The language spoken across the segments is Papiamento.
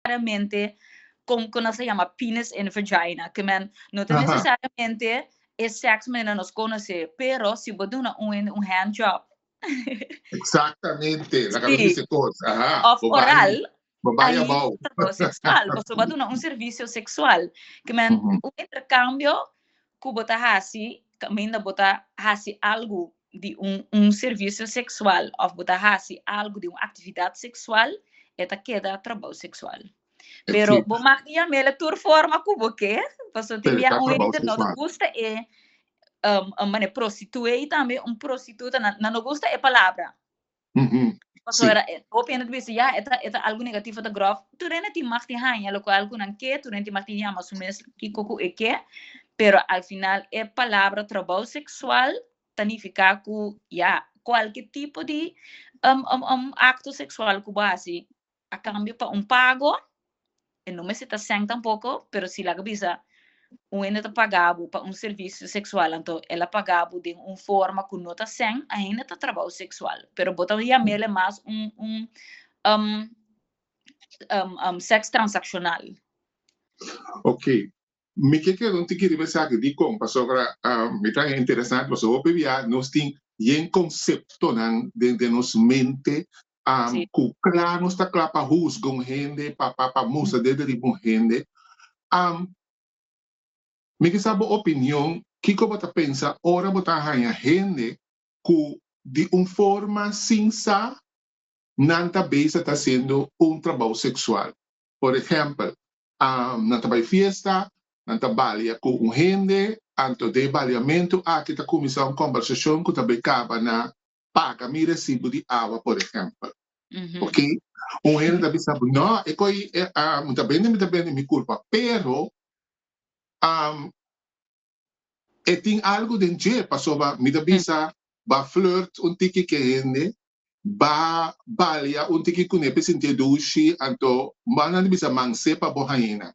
Necesariamente kon nan sa yama penis in vagina, ke men no ta necesariamente e seks manera nos konosé, pero si bo duna un un hand job. Exactamente, laga nos bisa e kos. Aha. Of oral, bo bai abou. Trabou seksual, pasobra bo a duna un servisio seksual. Ke men un interkambio ku bo ta hasi kaminda bo ta hasi algu di un servisio seksual òf bo ta hasi algu di un aktividat seksual, e ta keda trabou seksual. Pero bo mag di yam'el tur forma ku bo ke, pasobra tin bia un hende no ta gusta e manera prostituee tambe, un prostituta, nan no gusta e palabra. Pasobra hopi hende ta bisa, ya, e ta algu negativo, ta gròf. Tur hende tin mag di haña lokual ku nan ke, tur hende tin mag di yama su mes kiko ku e ke, pero al final e palabra trabou seksual ta nifiká ku, ya, kualke tipo di akto seksual ku bo hasi a kambio pa un pago, e no mester ta sèn tampoko, pero si laga bisa un hende ta paga bo pa un servisio seksual, anto el a paga bo den un forma ku no ta sèn, ainda ta trabou seksual. Pero bo ta yam'el mas un sèks transakshonal. Ok. Mi ke keda un tiki riba esaki. Dikon? Pasobra mi ta interesante pasobra hopi bia nos tin yen konseptonan den nos mente ku kla nos ta kla pa husga un hende, pa pa pa mustra dedo riba un hende. Mi ke sa bo opinion, kiko bo ta pensa ora bo ta haña hende ku di un forma sin sa nan ta bezig ta hasiendo un trabou seksual? Por ehèmpel, nan ta bai fiesta, nan ta balia ku un hende, anto den e baliamentu aki ta kuminsá un kòmbersashon ku ta bai kaba na paga mi resibu di awa, por ehèmpel. Ok? Un hende ta bisa bo, no, e koi, mi ta bende, mi ta bende mi kurpa, pero e tin algu den dje, pasobra mi ta bisa ba flirt un tiki ke hende, ba balia un tiki kuné p'e sintié dushi, anto nan ta bisa manse pa bo haña.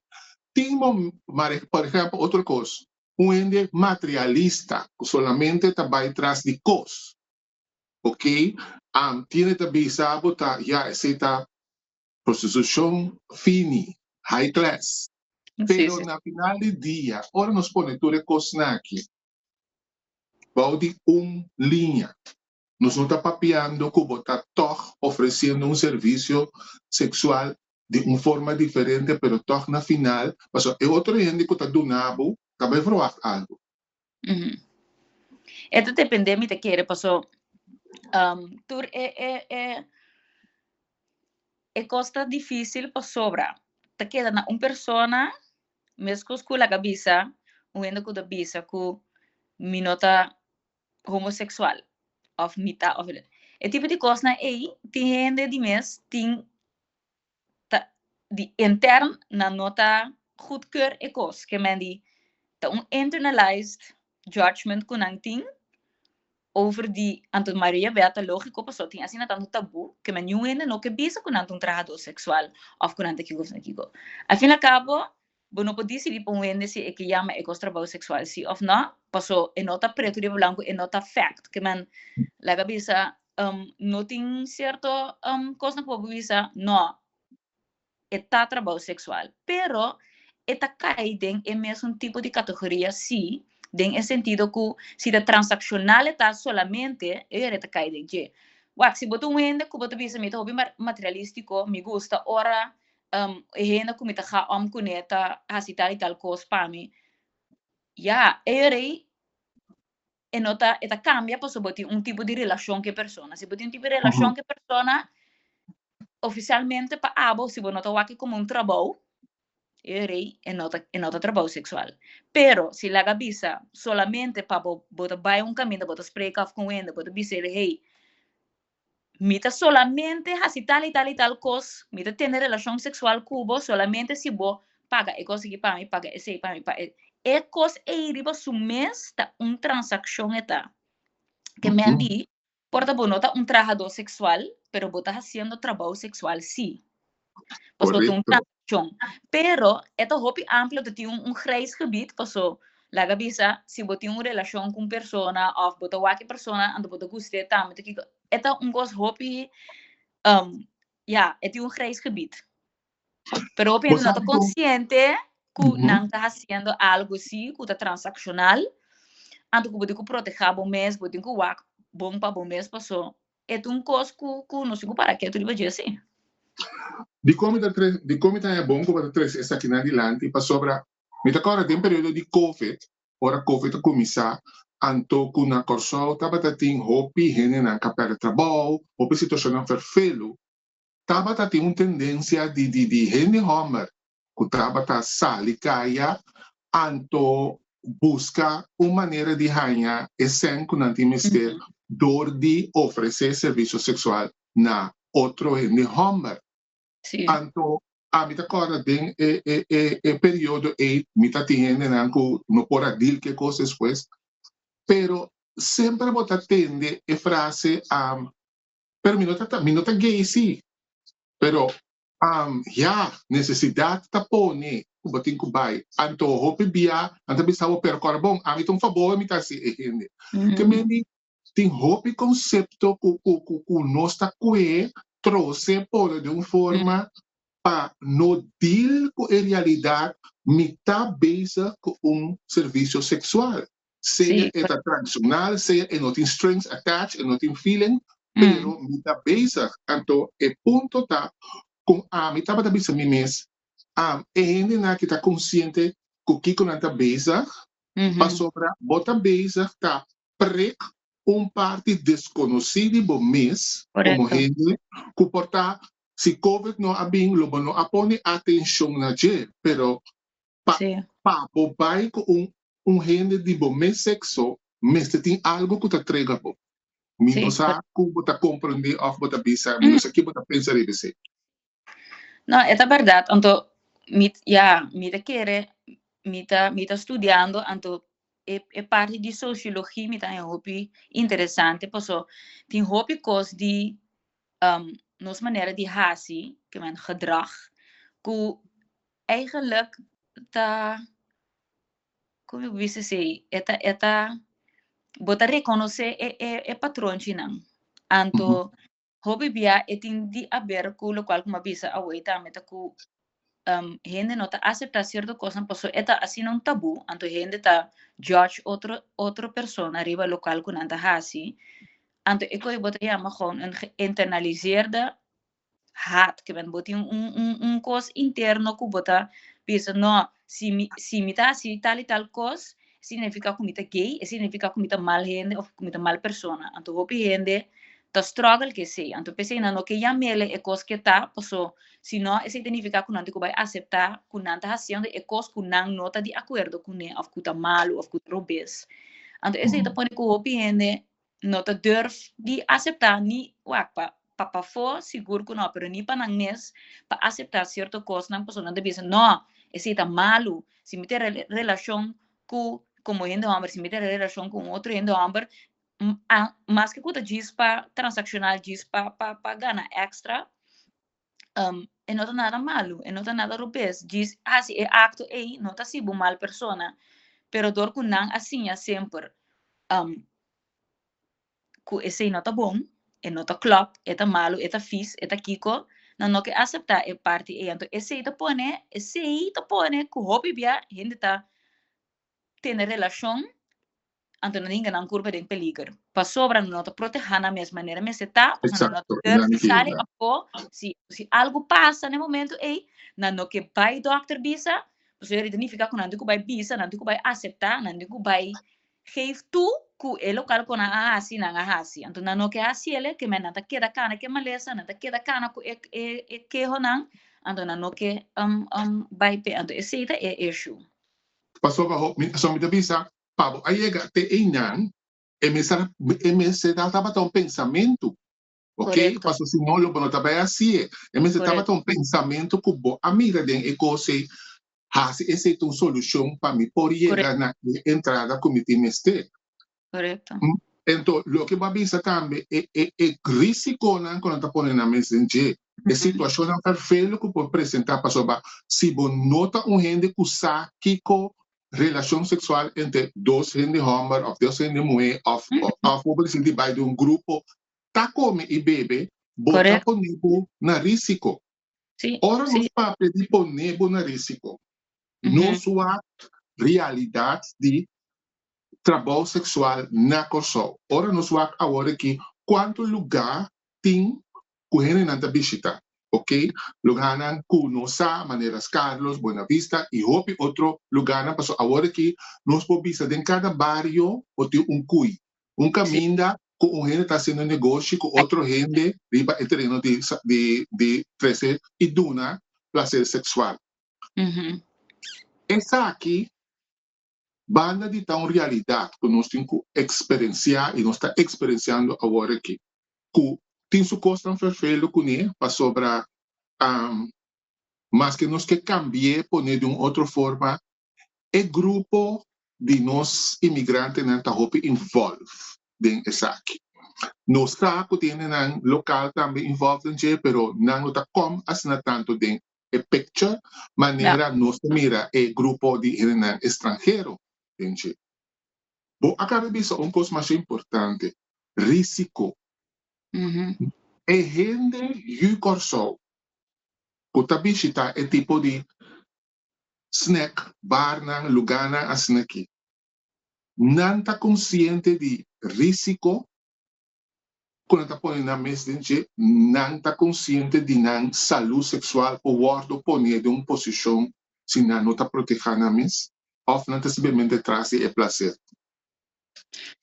Tin por ehèmpel otro kos, un hende materialista ku solamente ta bai tras di kos, ok, tiene ta bisa bo ta ya esei ta prostitushon fini, high class. Pero na final di dia, ora nos pone tur e kosnan aki bou di un liña, nos no ta papiando ku bo ta tòg ofresiendo un servisio seksual di un forma diferente, pero tòg na final, pasobra e otro hende ku ta duna bo ta bai verwagt algu. E ta depende mi ta kere paso tur e e e e kos ta dificil pasobra ta keda na un persona meskos ku laga bisa un hende ku ta bisa ku mi no ta homosexual of mi ta of e tipo di kosnan ei tin hende di mes tin ta di intern nan no ta goedkeur e kos ke men di ta un internalized judgment ku nan tin over di anto mayoria bea ta lógiko pasobra tin asina tantu tabú ke men niun hende no ke bisa ku nan ta un trahadó seksual òf ku nan ta kiko òf nan kiko. Al fin al kabo bo no por disidí pa un hende si e ke yama e kos trabou seksual si òf nò paso e no ta pretu riba blanku e no ta fact ke men laga bisa no tin sierto kosnan ku bo por bisa nò. E ta trabou seksual, pero e ta kai den e mesun tipo di kategoria sí, den e sentido ku si ta transakshonal e ta solamente, e yora e ta kai den dje. Wak, si bo ta un hende ku bo ta bisa mi ta hopi materialístiko, mi gusta ora e hende ku mi ta ga om kuné ta hasi tal i tal kos pa mi, ya, e yora ei e no ta, e ta kambia pasobra bo tin un tipo di relashon ku e persona. Si bo tin un tipo di relashon ku e persona, oficialmente pa abo si bo no ta wak como un trabou, e rei e no ta trabou sexual. Pero si laga bisa solamente pa bo bo ta bai un caminda, bo ta spreek af con hende, bo ta bisa ele, hey, mi ta solamente hasi tal y tal y tal cos, mi ta tene relacion sexual cu bo solamente si bo paga e cos aki pa mi, paga esey pa mi, pa e, e cos ey riba su mes ta un transaccion e ta. Ke men di, por ta bo no ta un trahadó sexual, pero bo ta haciendo trabou sexual sí. Paso ta un transaccion. Pero e ta hopi amplio, ta tin un grijs gebied, paso laga bisa si bo tin un relacion cu un persona of bo ta wak e persona anto bo ta gust'é tambe ta kiko, e ta un cos hopi, ya, e tin un grijs gebied. Pero hopi Bo hende no ta sabi ku konsiente ku nan ta hasiendo algu si ku ta transakshonal, anto ku bo tin ku protehá bo mes, bo tin ku wak bon pa bo mes paso e ta un kos ku nos tin ku para ketu riba dje si. Dikon mi ta tres dikon mi ta haña bon ku bo ta trese esakinan dilanti? Pasobra mi ta kòrda den periodo di covid, ora covid a kuminsá, anto ku na Kòrsou tabata tin hopi hendenan ku a pèrdè trabou, hopi situashonnan fèrfelu, tabata tin un tendensia di di di hende hòmber ku tabata sali kaya anto buska un manera di haña e sèn ku nan tin mester dor di ofresé servisio seksual na otro hende hòmber. Anto ami ta kòrda den e e e e periodo ei mi ta tin hendenan ku no por a deal ku e kos despues, pero semper bo ta tende e frase Pero mi no ta mi no ta gay si, pero ya necesidad ta pone cu bo tin cu bay, anto hopi bia nan ta bisa bo pero cora bon ami ta un fabor mi ta haci e hende. Ke men di tin hopi concepto cu cu cu cu nos ta cue troce pone den un forma pa no deal cu e realidad mi ta bezig cu un servicio sexual. Sea e ta tradicional, sea e no tin strings attached, e no tin feeling, pero mi ta bezig. Anto e punto ta con ami tabata bisa mi mes, e hendenan aki ta consciente cu kico nan ta bezig, pasobra bo ta bezig ta prik un parti desconoci di bo mes como hende cu por ta si covid no a bin lo bo no a pone atencion na dje, pero pa pa bo bai ku un un hende di bo mes sekso mester tin algu ku ta trega bo. Mi no sa ku bo ta komprendé òf bo ta bisa, mi no sa ki bo ta pensa riba esei. No, e ta bèrdat. Anto mi, ya, mi ta kere, mi ta, mi ta studiando, anto e e parti di sosiologia mi ta haña hopi interesante, paso tin hopi kos di nos manera di hasi, ke men gedrag, ku Eigenlijk ta, kon mi por bisa esei? E ta e ta bo ta rekonosé e e e patronchinan. Anto hopi bia e tin di aber ku lokual ku mi a bisa awor tambe ta ku hende no ta aseptá sierto kosnan pasobra e ta asina un tabú, anto hende ta judge otro otro persona riba lokual ku nan ta hasi. Anto e koe bo ta yama gewoon un geïnternaliseerde haat. Ke men bo tin un un un kos interno ku bo ta bisa no, si mi si mi ta hasi tal i tal kos, significa ku mi ta gay, e significa ku mi ta mal hende of ku mi ta mal persona. Anto hopi hende ta struggle ku esei. Anto p'esei nan no ke yam'el e kos ke ta, paso si no esei ta nifica ku nan tin ku bai asepta ku nan ta hasiendo e kos ku nan no ta di akuerdo kuné of ku ta malu of ku ta robes. Anto esei ta pone ku hopi hende no ta durf di aseptá ni wak pa pa pafó sigur ku no, pero ni pa nan mes pa aseptá sierto kosnan pasobra nan ta bisa no, esei ta malu, si mi tin relashon ku komo hende hòmber, si mi tin relashon ku un otro hende hòmber, maske ku ta djis pa transakshonal, djis pa pa pa gana èkstra, e no ta nada malu, e no ta nada robes, djis hasi e akto ei no ta hasi bo mal persona, pero dor ku nan a siña semper ku esei no ta bon, e no ta klòp, e ta malu, e ta fis, e ta kiko, nan no ke aseptá e parti ei. Anto esei ta pone, esei ta pone ku hopi bia hende ta tene relashon, anto nan hinka nan kurpa den peliger. Pasobra nan no ta protehá nan mes manera mester ta, pasobra nan no ta durf di sali afó, si si algu pasa na e momento ei, nan no ke bai dòkter bisa, pasobra ta nifiká ku nan tin ku bai bisa, nan tin ku bai aseptá, nan tin ku bai geef toe ku e lokal ku nan a hasi, nan a hasi. Anto nan no ke hasi el, ke men nan ta keda kana ku e malesa, nan ta keda kana ku e e e kehonan, anto nan no ke bai p'e. Anto esei ta e issue. Pasobra ho, mi, pasobra mi ta bisa, pa bo a yega te einan, e mester, e mester ta tabata un pensamentu, ok? Korekto. Pasobra si no lo bo no ta bai hasié. E mester tabata Korekto. un pensamentu ku bo a mira den e kos ei, hasi esei ta un solushon pa mi por yega Korekto. na e entrada ku mi tin mester. Korekto. Ento, loke bo a bisa tambe, e e e risikonan ku nan ta pone nan mes den dje, e situashonnan ferfelu ku por presentá pasobra si bo no ta un hende ku sa kiko relashon seksual entre dos hende hòmber òf dos hende muhé òf òf bo por sinti bai den un grupo ta kome i bebe, bo ta pone bo na risiko. Ora nos papia di pone bo na risiko, nos wak realidat di trabou seksual na Kòrsou. Ora nos wak awor aki kuantu lugá tin ku hendenan ta bishita, ok, lugánan ku nos sa manera Carlos, Buena Vista i hopi otro lugánan pasobra awor aki nos por bisa den kada bario por tin un kui, un kaminda ku un hende ta hasiendo negoshi ku otro hende riba e tereno di di di trese i duna plaser seksual. Esaki banda di ta un realidat ku nos tin ku eksperensiá i nos ta eksperensiando awor aki, ku tin su kosnan ferfelu kuné pasobra maske nos ke kambi'é pon'é di un otro forma, e grupo di nos imigrantenan ta hopi involve den esaki. Nos sa ku tin hendenan lokal tambe involve den dje, pero nan no ta kom asina tantu den e picture manera nos ta mira e grupo di hendenan estranhero den dje. Bo a kaba di bisa un kos masha importante, risiko. E hende yu Kòrsou ku ta bishita e tipo di snack barnan, lugánan asin'aki, nan ta konsiente di risiko ku nan ta pone nan mes den dje, nan ta konsiente di nan salú seksual por wòrdu poné den un posishon si nan no ta protehá nan mes òf nan ta simplemente tras di e plaser?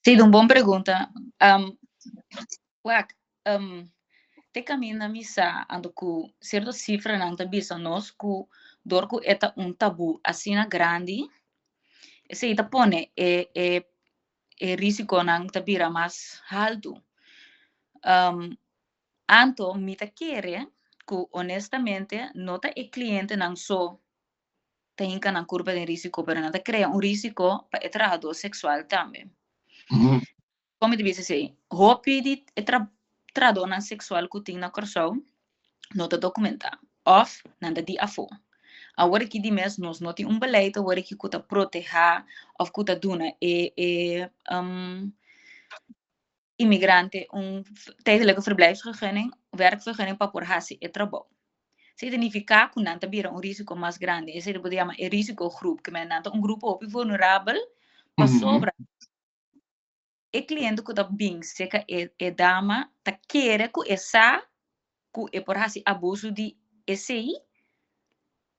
Sí, un bon pregunta. Wak, te kaminda mi sa anto ku sierto sifranan ta bisa nos ku dor ku e ta un tabú asina grandi, esei ta pone e e e risikonan ta bira mas haltu. Anto mi ta kere ku honestamente no ta e klientenan so ta hinka nan kurpa den risiko, pero nan ta krea un risiko pa e trahadó seksual tambe. Kon mi ta bisa esei? Hopi di e trahadónan seksual ku tin na Kòrsou no ta dokumentá òf nan ta di afó. Awor aki di mes nos no tin un beleid awor aki ku ta protehá òf ku ta duna e e imigrante un tijdelijke verblijfsvergunning, werkvergunning pa por hasi e trabou. Esei ta nifiká ku nan ta bira un risiko mas grandi. Esei ta por yama e risicogroep, ke men nan ta un grupo hopi vulnerabel pasobra e kliente ku ta bin serka e e dama ta kere ku e sa ku e por hasi abuso di esei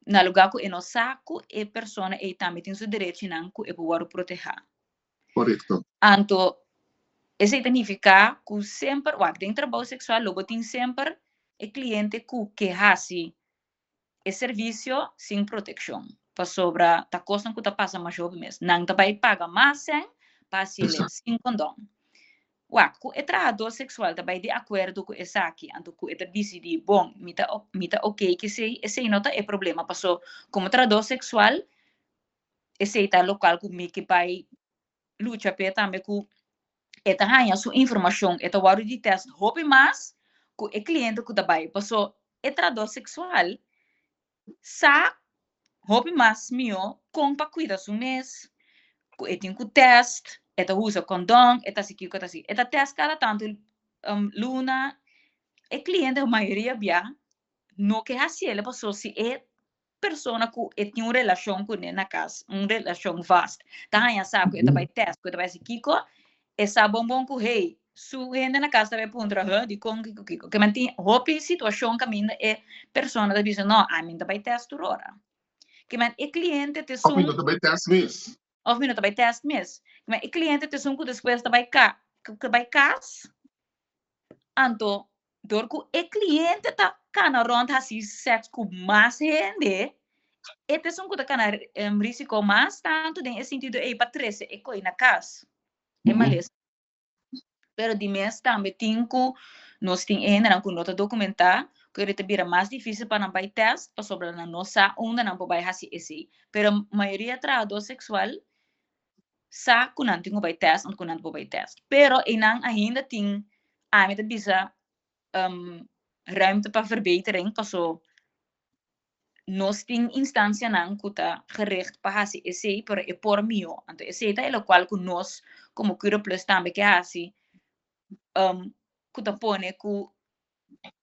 na lugá ku e no sa ku e persona ei tambe tin su derechinan ku e por wòrdu protehá. Korekto. Anto esei ta nifiká ku semper, wak, den trabou seksual lo bo tin semper e kliente ku ke hasi e servisio sin protekshon, pasobra ta kosnan ku ta pasa masha hopi mes. Nan ta bai paga mas sèn pa hasiel sin kondon. Wak, ku e trahadó seksual ta bai di akuerdo ku esaki, anto ku e ta disidí, bon, mi ta mi ta okey ku esei, esei no ta e problema, paso komo trahadó seksual esei ta lokual ku mi ke bai lucha p'e tambe ku e ta haña su informashon, e ta wòrdu di tèst hopi mas ku e kliente ku ta bai. Paso e trahadó seksual sa hopi mas mihó kon pa kuida su mes, ku e tin ku tèst, e ta usa kondòn, e ta hasi kiko, e ta hasi. E ta tèst kada tantu luna. E kliente mayoria bia no ke hasi el paso si e persona ku e tin un relashon kuné na kas, un relashon vast, ta haña sa ku e ta bai tèst, ku e ta bai hasi kiko, e sa bon bon ku hey, su hende na kas ta bai puntra, huh, dikon kiko kiko. Ke men tin hopi situashon kaminda e persona ta bisa, no, ami no ta bai tèst tur ora. Ke men e kliente ta esun. Òf mi no ta bai tèst mes. Òf mi no ta bai tèst mes. Ke men e kliente ta esun ku despues ta bai ka, ku ta bai kas, Anto, dor ku e kliente ta kana rònt hasi sèks ku mas hende, e ta esun ku ta kana risiko mas tantu den e sintido ei pa trese e koi na kas, e malesa. Pero di mes tambe tin ku nos tin e hendenan ku no ta dokumentá, ku ta bira mas difísil pa nan bai tèst pasobra nan no sa unda nan por bai hasi esei. Pero mayoria trahadó seksual sa ku nan tin ku bai tèst òf ku nan por bai tèst. Pero einan ainda tin, ami ta bisa, ruimte pa verbetering paso nos tin instansianan ku ta gericht pa hasi esei, pero e por mihó. Anto esei ta e lokual ku nos komo Curaplus tambe ke hasi, ku ta pone ku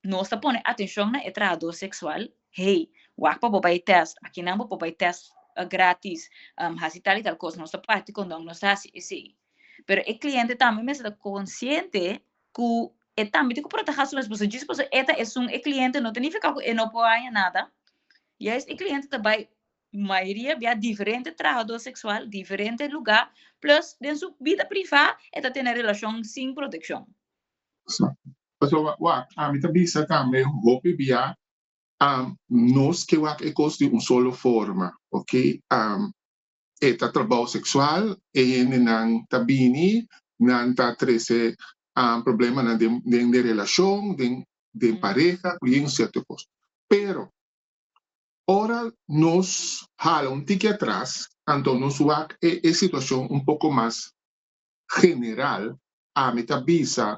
nos ta pone atenshon na e trahadó seksual. Hey, wak pa bo bai test, akinan bo por bai test gratis, hasi tal i tal kos, nos ta parti kondon, nos ta hasi esei. Pero e kliente tambe mester ta konsiente ku e tambe tin ku protehá su mes, pasobra djis pasobra e ta esun e kliente no ta nifiká ku e no por haña nada. Juist e kliente ta bai mayoria bia diferente trahadó seksual, diferente lugá, plus den su bida privá e ta tene relashon sin protekshon. Pasobra wak, ami ta bisa tambe hopi bia nos ke wak e kos di un solo forma, ok. E ta trabou seksual, e hendenan ta bini, nan ta trese problemanan den den relashon, den den pareha, ku yen sierto kos. Pero ora nos hala un tiki atras, anto nos wak e e situashon un poko mas general, ami ta bisa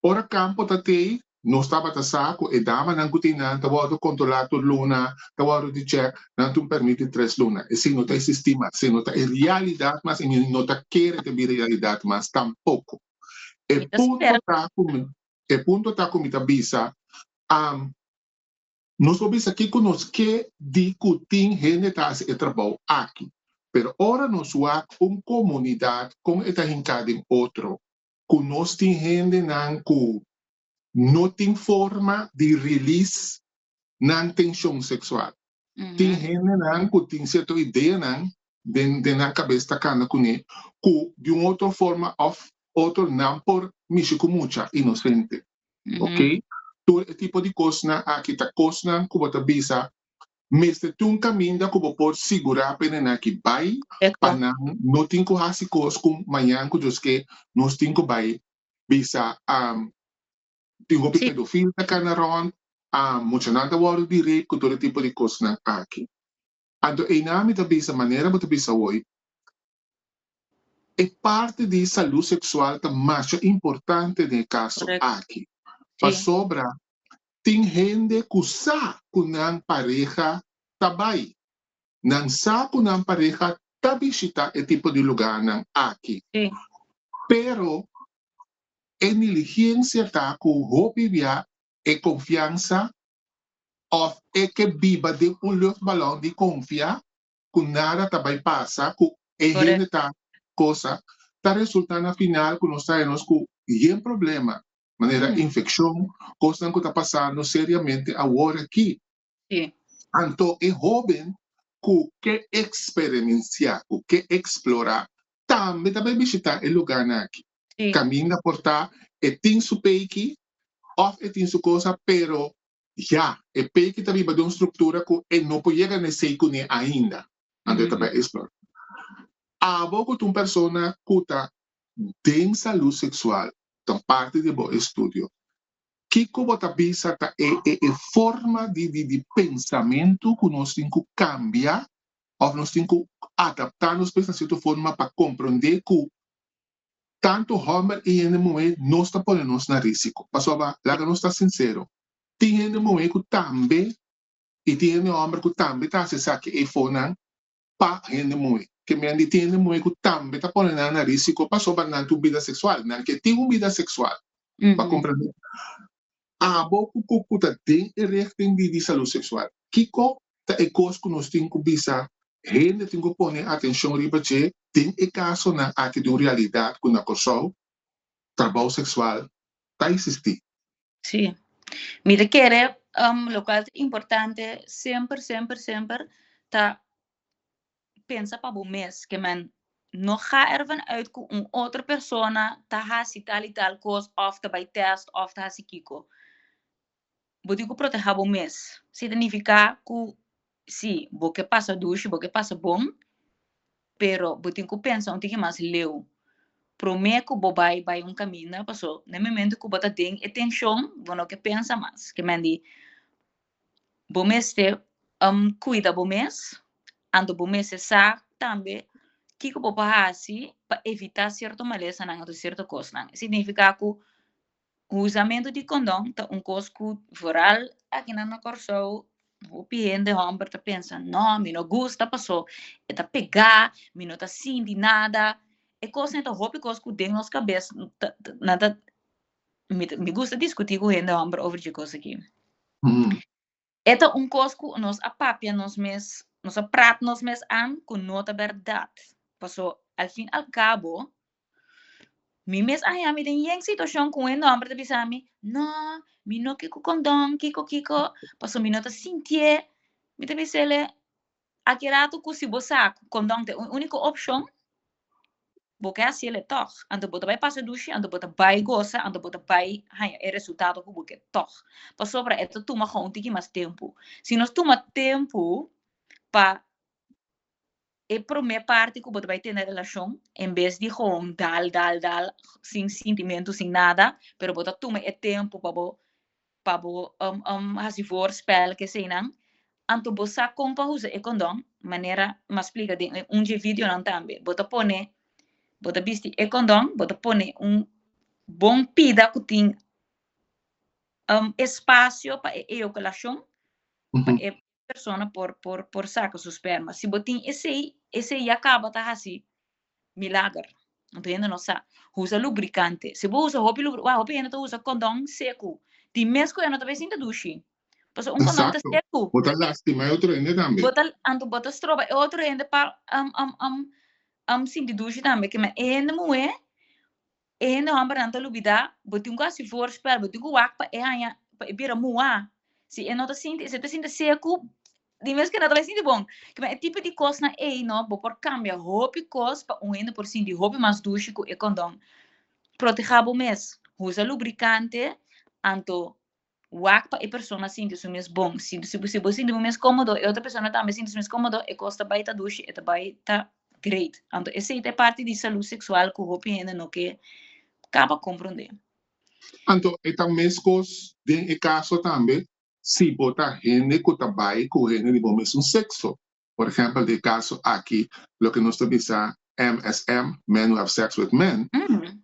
Ora Campo ta tei, nos tabata sa ku e damanan ku tin nan ta wòrdu kontrolá tur luna, ta wòrdu di chèk, nan tin un pèrmit di tres luna. Esei no ta eksistí mas, esei no ta e realidat mas i mi no ta kere ta bira realidat mas tampoko. E Mi ta punto spera. ta ku mi e punto ta ku mi ta bisa, nos por bisa kiko nos ke di ku tin hende ta hasi e trabou aki, pero ora nos wak un komunidat kon e ta hinká den otro, ku nos tin hendenan ku no tin forma di release nan tenshon seksual. Tin hendenan ku tin sierto ideanan den den nan kabes ta kanda kuné ku di un otro forma òf otro nan por mishi ku mucha inosente. Ok? Tur e tipo di kosnan aki ta kosnan ku bo ta bisa Mester tin un kaminda ku bo por sigurá pa e nenan aki bai pa nan no tin ku hasi kos ku mañan ku Dios ke nos tin ku bai bisa tin hopi pedofil ta kana rònt, muchanan ta wòrdu di rape ku tur e tipo di kosnan aki. Anto einan mi ta bisa manera bo ta bisa awor e parti di salú seksual ta masha importante den e kaso aki pasobra Tin hende ku sa ku nan pareha ta bai. Nan sa ku nan pareha ta bishitá e tipo di lugánan aki. Pero e niligensia ta ku hopi bia e konfiansa òf e ke biba den un luchtballon di konfia ku nada ta bai pasa, ku e hende ta kosa, ta resultá na final ku nos ta haña nos ku yen problema. Manera infekshon, kosnan ku ta pasando seriamente awor aki. Anto e hóben ku ke eksperemensiá, ku ke eksplorá, tambe ta bai bishitá e lugánan aki. Kaminda por ta e tin su peiki òf e tin su kosa, pero ya, e peiki ta biba den un struktura ku e no por yega na esei kuné ainda. Anto e ta bai eksplorá. Abo ku ta un persona ku ta den salú seksual, ta parti di bo estudio. Kiko bo ta bisa ta e e e forma di di di pensamentu ku nos tin ku kambia òf nos tin ku adaptá nos mes na sierto forma pa komprondé ku tantu hòmber i hende muhé nos ta pone nos na risiko? Pasobra laga nos ta sinsero, tin hende muhé ku tambe i tin hende hòmber ku tambe ta hasi esaki eifonan pa hende muhé. Ke men di tin hende muhé ku tambe ta pone nan na risiko pasobra nan tin un bida seksual. Nan ke tin un bida seksual. Pa komprendé? Abo ku ku ku ta den e richting di di salú seksual, kiko ta e kos ku nos tin ku bisa hende tin ku pone atenshon riba dje den e kasonan aki di un realidat ku na Kòrsou trabou seksual ta eksistí? Sí. Mi ta kere lokual ta importante semper, semper, semper ta pensa pa bo mes. Ke men no ga ervan uit ku un otro persona ta hasi tal i tal kos òf ta bai tèst òf ta hasi kiko. Bo tin ku protehá bo mes. Si ta nifiká ku si bo ke pasa dushi, bo ke pasa bon, pero bo tin ku pensa un tiki mas leu promé ku bo bai bai un kaminda, paso na e momento ku bo ta den e tenshon bo no ke pensa mas. Ke men di bo mester kuida bo mes, anto bo mester sa tambe kiko bo por hasi pa evitá sierto malesanan anto sierto kosnan. E signifiká ku Usamentu di kondon ta un kos ku vooral akinan na Kòrsou hopi hende hòmber ta pensa, no, mi no gusta paso e ta pegá, mi no ta sinti nada. E kosnan ta hopi kos ku den nos kabes ta nan ta mi ta mi gusta diskutí ku hende hòmber over dje kos aki. E ta un kos ku nos a papia nos mes, nos a praat nos mes aan ku no ta bèrdat. Paso al fin al kabo, mi mes a haña mi den yen situashon ku un hòmber ta bisa mi, no, mi no ke ku kondon, kiko kiko, paso mi no ta sintié. Mi ta bis'é, aki rato ku si bo sa ku kondon ta e úniko opshon, bo ke hasiel tòg. Anto bo ta bai pasa dushi, anto bo ta bai gosa, anto bo ta bai haña e resultado ku bo ke tòg. Pasobra e ta tuma gewoon un tiki mas tempu. Si nos tuma tempu pa e promé parti ku bo ta bai tene relashon, en bes di gewoon dal dal dal sin sintimentu, sin nada, pero bo ta tuma e tempu pa bo hasi voorspel ke eseinan, anto bo sa kon pa usa e kondon, manera m'a splika den un dje videonan tambe. Bo ta pone, bo ta bisti e kondon, bo ta pone un bon pida ku tin espasio pa e eyakulashon, pa e persona por saka su sperma. Si bo tin esei, esei ya kaba ta hasi milager. Anto hende no sa. Usa lubrikante. Si bo usa hopi lubri, wak, hopi hende ta usa kondon seku. Tin mes ku e no ta bai sinti dushi. Pasobra un kondon ta seku. Bo ta lastima e otro hende tambe. Bo ta, anto bo ta stroba e otro hende pa sinti dushi tambe. Ke men e hende muhé, e hende hòmbernan ta lubidá, bo tin ku hasi voorspel, bo tin ku wak pa e haña, pa e bira muhá. Si e no ta sinti, si e ta sinti seku, di mes ku e no ta bai sinti bon. Ke men e tipo di kosnan ei no, bo por kambia hopi kos pa un hende por sinti hopi mas dushi ku e kondon. Protehá bo mes, usa lubrikante, anto wak pa e persona sinti su mes bon. Si bo sinti bo mes kómodo, e otro persona tambe sinti su mes kómodo, e kos ta bai ta dushi, e ta bai ta great. Anto esei ta e parti di salú seksual ku hopi hende no ke kaba komprondé. Anto e ta meskos den e kaso tambe si bo ta hende ku ta bai ku hende di bo mesun sekso. Por ehèmpel den e kaso aki loke nos ta bisa MSM, men who have sex with men,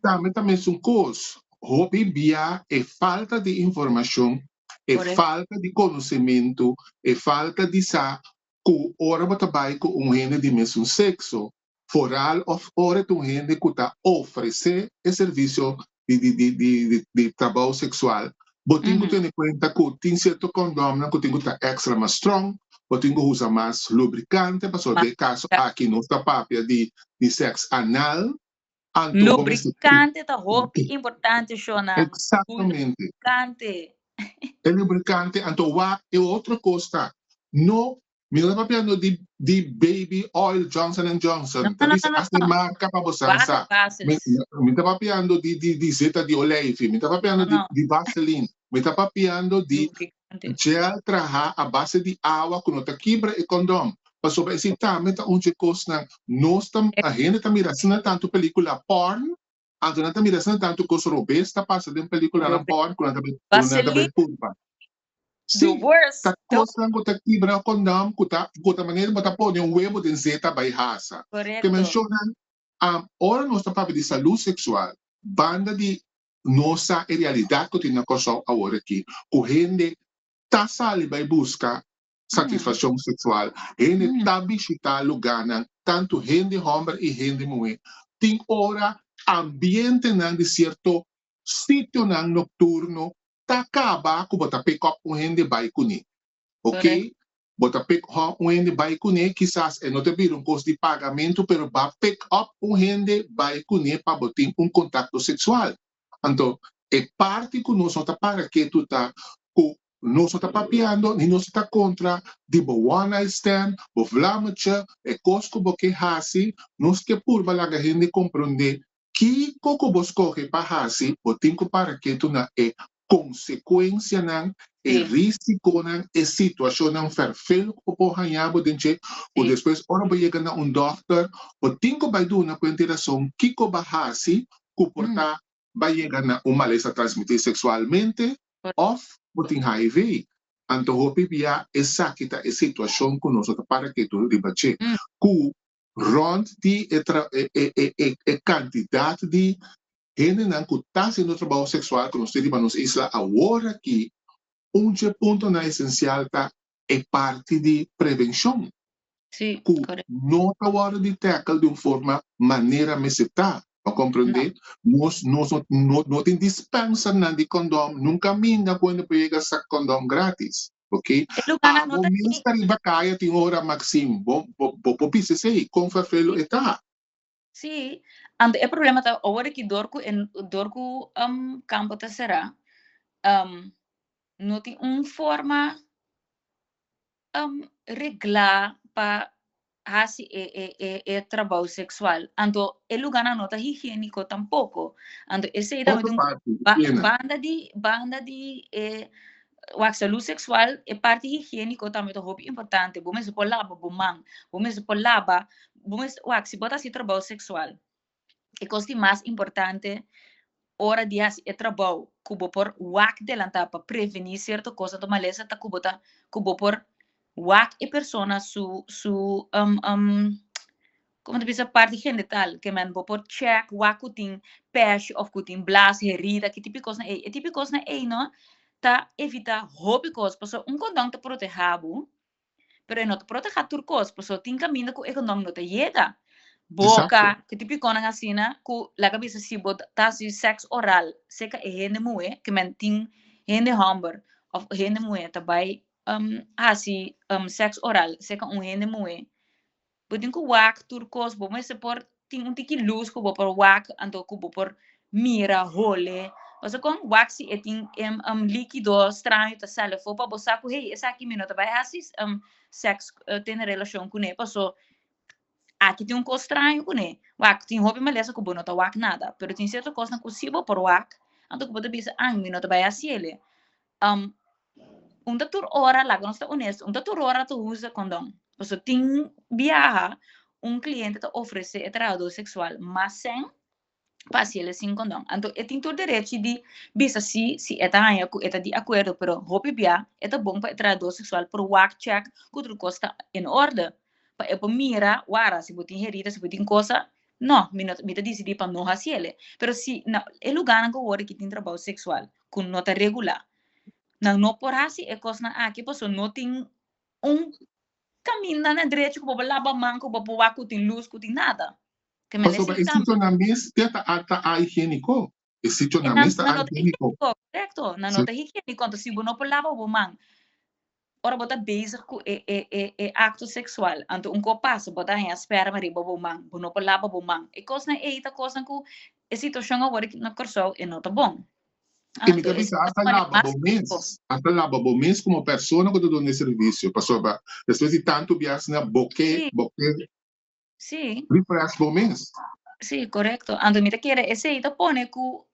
tambe ta mesun kos. Hopi bia e falta di informashon, e falta di konosementu, e falta di sa ku ora bo ta bai ku un hende di mesun sekso, foral òf ora ta un hende ku ta ofresé e servisio di trabou seksual, bo tin ku tene kuenta ku tin sierto kondòmnan ku tin ku ta èkstra mas strong, bo tin ku usa mas lubrikante, pasobra den e kaso aki nos ta papia di sèks anal, anto bo mester. Lubrikante ta hopi importante, Shona. Eksaktamente. Lubrikante. E lubrikante, anto wak e otro kos ta, no Mi no ta papiando di di baby oil Johnson and Johnson. No, Ta no, bisa no, hasta no. marca pa bo san Water sa. Mi, basis. mi ta papiando di di di zeta di olijfi. Mi ta papiando No, di no. di Vaseline. Mi ta papiando di Lubricante. gel traha a base di awa ku no ta kibra e kondom. Pasobra esei tambe ta un dje kosnan nos ta a hende ta mira asina tantu pelikula porn, anto nan ta mira asina tantu kos robes ta pasa den pelikulanan Robes. porn ku nan ta bai ku nan ta bai Vaseline. purba. The Sí, worst. ta kosnan ku ta kibra kondòm ku ta ku ta manera bo ta pone un webo den zeta bai hasa. Ke Korekto. menshonan, ora nos ta papia di salú seksual, banda di nos sa e realidat ku tin na Kòrsou awor aki, ku hende ta sali bai buska satisfakshon seksual, hende ta bishitá lugánan, tantu hende hòmber i hende muhé. Tin ora ambientenan di sierto sitionan nokturno ta kaba ku bo ta pick up un hende bai kuné. Ok? Bo ta pick up un hende bai kuné, kisas e no ta bira un kos di pagamentu, pero bo a pick up un hende bai kuné pa bo tin un kontakto seksual. Anto, e parti ku nos no ta para ketu ta ku nos no ta papiando ni nos no ta kontra di bo one night stand, bo vlammetje, e kos ku bo ke hasi, nos ke purba laga hende komprondé Kiko ku bo skohe pa hasi, bo tin ku para ketu na e konsekuensianan, e risikonan, e situashonnan fèrfel ku bo por haña bo den dje, ku despues ora bo yega na un dòkter, bo tin ku bai duna kuenta i rason kiko bo a hasi ku por ta bai yega na un malesa transmití seksualmente òf bo tin HIV. Anto hopi bia esaki ta e situashon ku nos no ta para ketu riba dje, ku rond di e tra e e e e e kantidat di hendenan ku ta hasiendo trabou seksual ku nos tin riba nos isla awor aki, un dje puntonan esensial ta e parti di prevenshon Sí, ku korekto. no ta wòrdu di tèkel di un forma manera mester ta. Pa Bo komprendé? Nos nos no no tin dispensernan di kondòm, nunka minda ku hende por yega sak kondòm grátis. Ok? E lugánan no Abo ta mes tin. ta riba kaya tin ora, Maxim, bo bo bo por bisa esei, kon ferfelu e ta. Sí, anto e problema ta awor aki dor ku e dor ku kampo ta será, no tin un forma reglá pa hasi e e e e trabou seksual. Anto e lugánan no ta higiéniko tampoko. Anto esei tambe Otro ta un parti, ba higiena. banda di banda di e wak salú seksual e parti higiéniko tambe ta hopi importante. Bo mester por laba bo man, bo mester por laba, bo mester wak si bo ta hasi trabou seksual e kos di mas importante ora di hasi e trabou ku bo por wak delantá pa prevení sierto kos anto malesa ta ku bo ta ku bo por wak e persona su su komo ta bisa parti genital ke men bo por check wak ku tin pèshi òf ku tin blas herida ki tipo di kosnan ei e tipo di kosnan ei no ta evitá hopi kos pasobra un kondòn ta protehá bo pero e no ta protehá tur kos pasobra tin kaminda ku e kondòn no ta yega boka ki tipo di kosnan asina ku laga bisa si bo ta hasi sèks oral seka e hende muhé ke men tin hende hòmber òf hende muhé ta bai hasi sèks oral seka un hende muhé Bo tin ku wak tur kos, bo mester por tin un tiki lus ku bo por wak, anto ku bo por mira, hole. Pasobra kon wak si e tin likido straño ta sali afó pa bo sa ku hey esaki mi no ta bai hasi sèks tene relashon kuné paso aki tin un kos straño kuné. Wak tin hopi malesa ku bo no ta wak nada, pero tin sierto kosnan ku si bo por wak anto ku bo ta bisa an mi no ta bai hasi ele. Un ta tur ora, laga nos ta honesto, un ta tur ora ta usa kondon. Pasobra tin biaha un kliente ta ofresé e trahadó seksual mas sèn pa hasi el sin kondon. Anto e tin tur derechi di bisa si, si e ta haña ku e ta di akuerdo, pero hopi bia e ta bon pa e trahadó seksual por wak chèk ku tur kos ta en orde, pa e por mira, wara, si bo tin herida, si bo tin cosa, No, mi no, mi ta disidí pa no hasi ele. Pero si na e lugánan ku awor aki tin trabou seksual ku no ta regulá, nan no por hasi e kosnan aki pasobra no tin un kaminda na drechi ku bo por laba man, ku bo por wak ku tin lus, ku tin nada. Ke men Pasobra esei e tambe. sitionan mes te ta ta ahigiéniko. E E sitionan nan mes ta nan no ta ahigiéniko. higiéniko, korekto. Nan no ta higiéniko, anto si bo no por laba bo man, ora bo ta bezig ku e e e e akto seksual, anto un kos pasa, bo ta haña sperma riba bo man, bo no por laba bo man. E kosnan ei ta kosnan ku e situashon awor na Kòrsou e no ta bon. I mi Anto ta e bisa hasta pone laba mas bo risiko. mes, hasta laba bo mes komo persona ku ta duna e servisio, pasobra despues di tantu biaha asina bo ke Sí, bo ke sí. refresh bo mes. Sí, korekto. Anto mi ta kere esei ta pone ku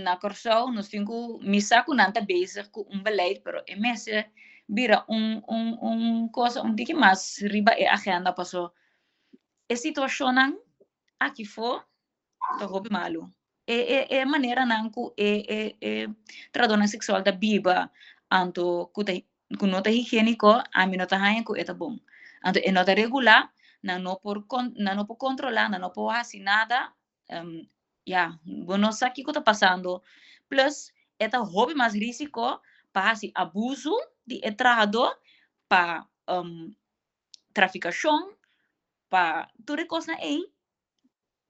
na Kòrsou nos tin ku mi sa ku nan ta bezig ku un beleid pero e mester bira un un un cosa un tiki mas riba e agenda paso e situashonnan aki fo ta hopi malu. E e e maneranan ku e e e trahadónan seksual ta biba anto ku ta ku no ta higiéniko ami no ta haña ku e ta bon. Anto e no ta regulá nan no por kon nan no por kontrolá nan no por hasi nada ya, bo no sa kiko ta pasando. Plus, e ta hopi mas risiko pa hasi abuso di e trahadó, pa trafikashon, pa tur e kosnan ei,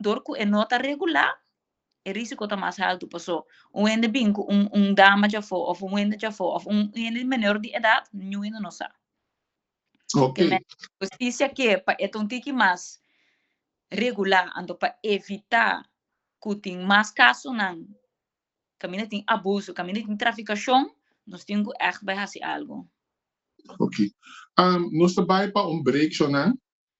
dor ku e no ta regulá, e risiko ta mas haltu. Paso, un hende bin ku un un dama djafó òf un hende djafó òf un hende menor di edat, niun hende no sa. Ok. Ke men hustisia ke pa e ta un tiki mas regulá, anto pa evitá ku tin mas kasonan kaminda tin abuso, kaminda tin trafikashon, nos tin ku ègt bai hasi algu. Ok. Nos ta bai pa un break shownan,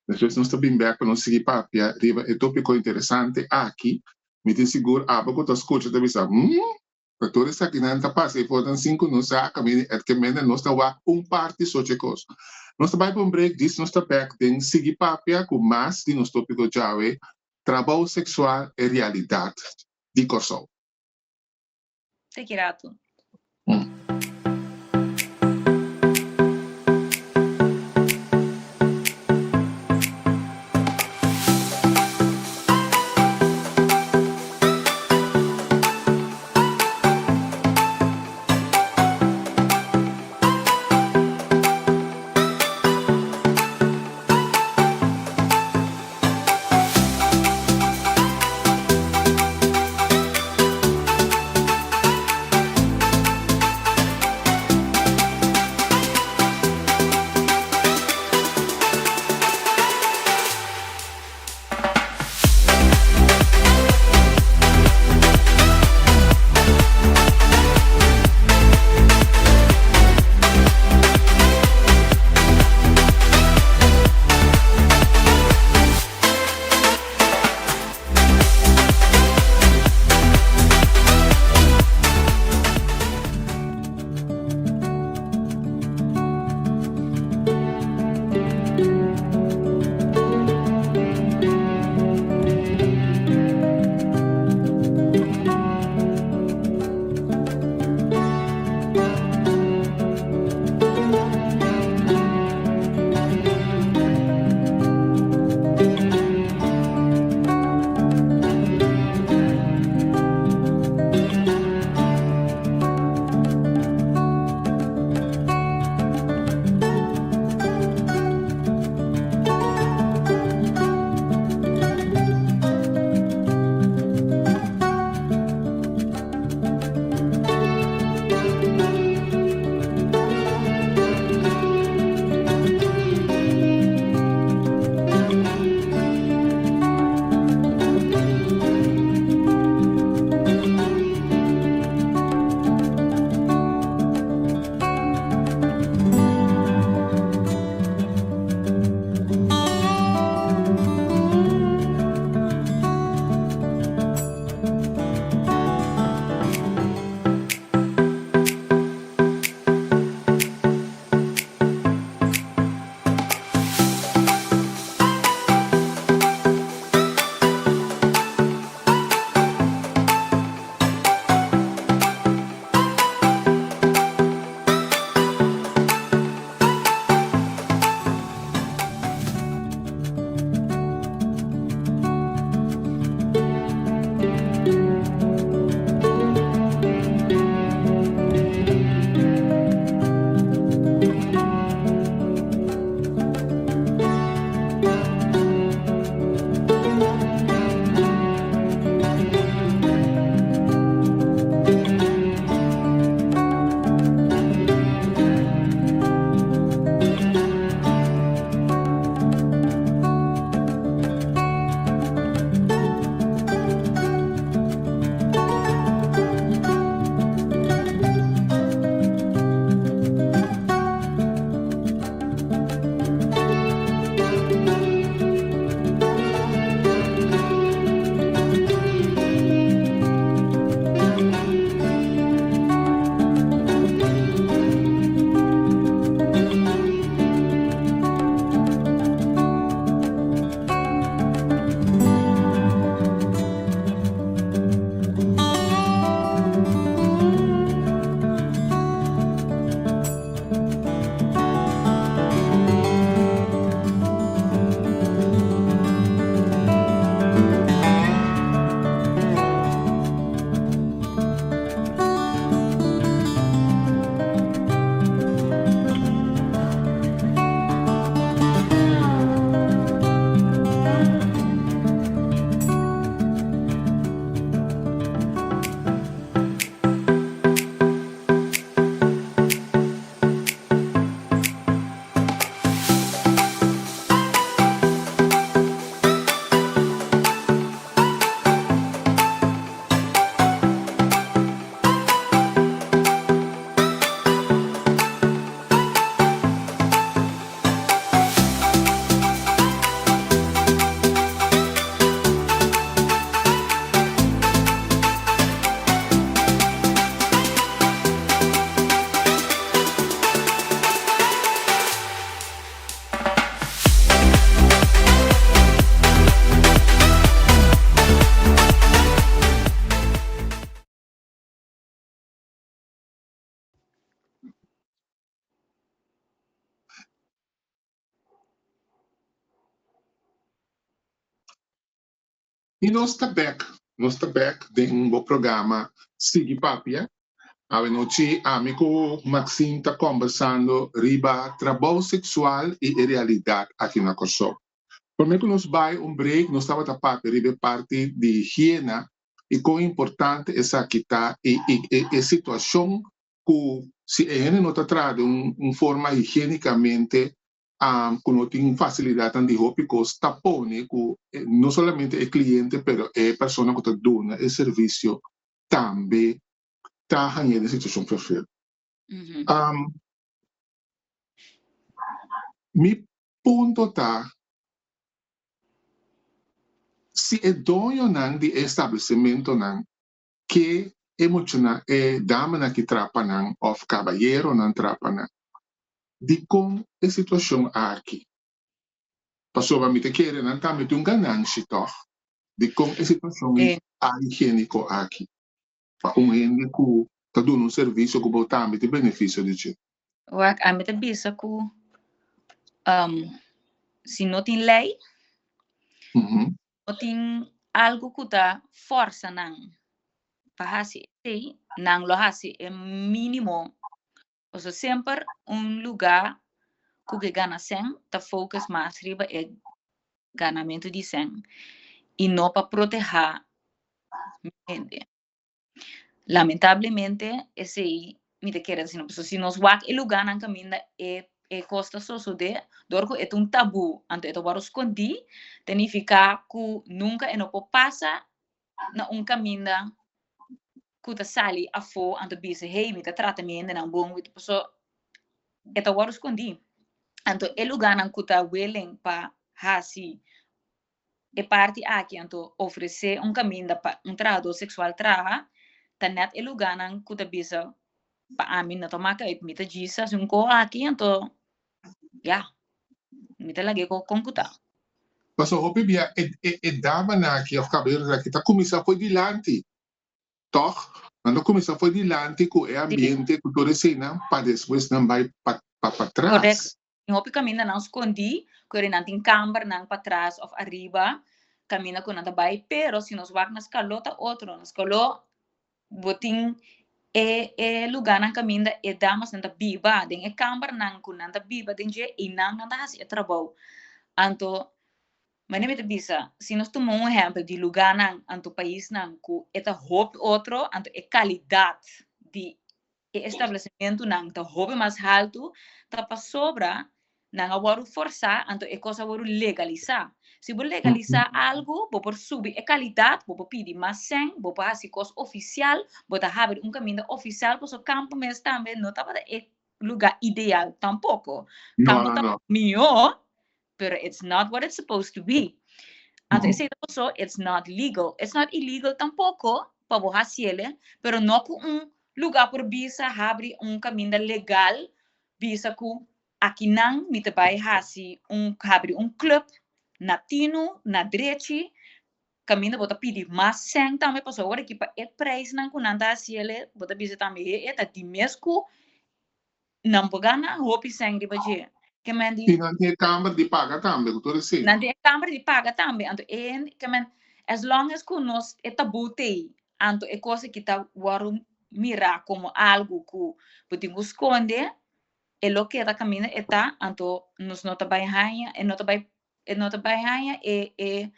despues nos ta bin bèk pa nos sigui papia riba e tópiko interesante aki. Mi tin sigur abo ku ta skucha ta bisa, Hmm, Pa tur esakinan ta pasa e fotonan sin ku nos sa kaminda et ke mende nos ta wak un parti sochi kos. Nos ta bai pa un break djis nos ta bek den sigui papia ku mas di nos topiko djawe, Trabou seksual e realidat di Kòrsou. Te ki ratu. I nos ta bek, nos ta bek den bo programa Sigui Papia. Awe nochi ami ku Maxine ta kombersando riba trabou seksual i e realidat aki na Kòrsou. Promé ku nos bai un break nos tabata papia riba e parti di higiena i kon importante esaki ta i e situashon ku si e hende no ta traha den un forma higienikamente ku no tin fasilidatnan di hopi kos ta pone ku no solamente e kliente pero e persona ku ta duna e servisio tambe ta hañ'é den situashon ferfel. Mi punto ta si e doñonan di e establesimentonan ke e muchanan, e damanan ki trapa nan òf kabayeronan trapa nan, dikon e situashon aki? Pasobra mi ta kere nan tambe tin un gananshi tòg. Dikon e situashon ahigiéniko aki pa un hende ku ta duna un servisio ku bo tambe tin benefisio di dje? Wak, ami ta bisa ku si no tin lei, no tin algu ku ta fòrsa nan pa hasi esei, nan lo hasi e mínimo. Pasobra semper un lugá ku ke gana sèn ta focus mas riba e ganamentu di sèn i no pa protehá hende. Lamentablemente esei mi ta kere asina pasobra si nos wak e lugánan kaminda e e kos ta sosodé dor ku e ta un tabú anto e ta wòrdu skondí ta nifiká ku nunka e no por pasa na un kaminda ku ta sali afó anto bisa hey mi ta trata mi hendenan bon paso e ta wòrdu skondí anto e lugánan ku ta willing pa hasi e parti aki anto ofresé un kaminda pa un trahadó seksual traha ta nèt e lugánan ku ta bisa pa ami no ta maka uit mi ta djis hasi un ko aki anto ya mi ta lag'é kon ku ta. Pasobra hopi bia e damanan aki òf kabayeronan aki ta kuminsá for dilanti Tòg, nan ta kuminsá for dilanti ku e ambiente ku tur eseinan pa despues nan bai pa patras. Korekto. Tin hopi kaminda nan skondí, ku eri nan tin kambernan patras òf ariba, kaminda ku nan ta bai, pero si nos wak na Skaló ta otro. Na Skaló bo tin e e lugánan kaminda e damasnan ta biba, den e kambernan ku nan ta biba den dje, einan nan ta hasi e trabou. Anto Manera mi ta bisa, si nos tuma un ehèmpel di lugánan anto paisnan ku e ta hopi otro, anto e kalidat di e establesimentunan ta hopi mas haltu, ta pasobra nan a wòrdu forsá, anto e kos a wòrdu legalisá. Si bo legalisá algu, bo por subi e kalidat, bo por pidi mas sèn, bo por hasi kos ofisial, bo ta habri un kaminda ofisial, pasobra kampo mes tambe no tabata e lugá ideal tampoko. Kampo ta mihó, pero it's not what it's supposed to be. Anto esei ta paso, it's not legal. It's not illegal tampoco pa bo haciele, pero no cu un lugar por bisa habri un caminda legal, bisa cu akinan mi ta bay haci un, habri un club na tinu, na drechi, caminda bo ta pidi mas cen tambe, pasobra awor aki pa e prijsnan cu nan ta haciele, bo ta bisa tambe he e ta di mes cu Nan por gana hopi sèn riba dje. Ke men di. I nan tin e kamber di paga tambe, ku tur esei. Nan tin e kamber di paga tambe. Anto e ke men, as long as ku nos e tabú t'ei, anto e kos aki ta wòrdu mirá komo algu ku bo tin ku skonde, e lo keda kaminda e ta, anto nos no ta bai haña, e no ta bai e no ta bai haña e e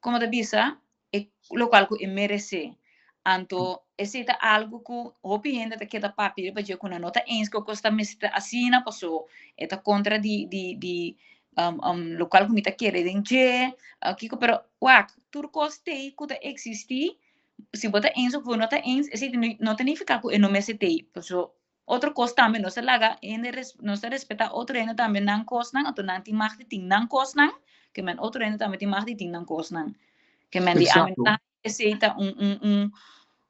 como ta bisa e locual cu e merece. Anto esey ta algo cu hopi hende ta keda papia riba dje cu nan no ta eens cu cos ta mester ta asina paso e ta contra di di di locual cu mi ta kere den dje kico pero wak tur cos t'ey cu ta existi si bo ta eens of bo no ta eens esey no ta nifica cu e no mester t'ey paso Otro kos tambe, nos ta laga hende, nos ta respetá otro hende tambe nan kosnan, anto nan tin mag di tin nan kosnan, ke men otro hende tambe tin mag di tin nan kosnan. Ke men di ami ta esei ta un un un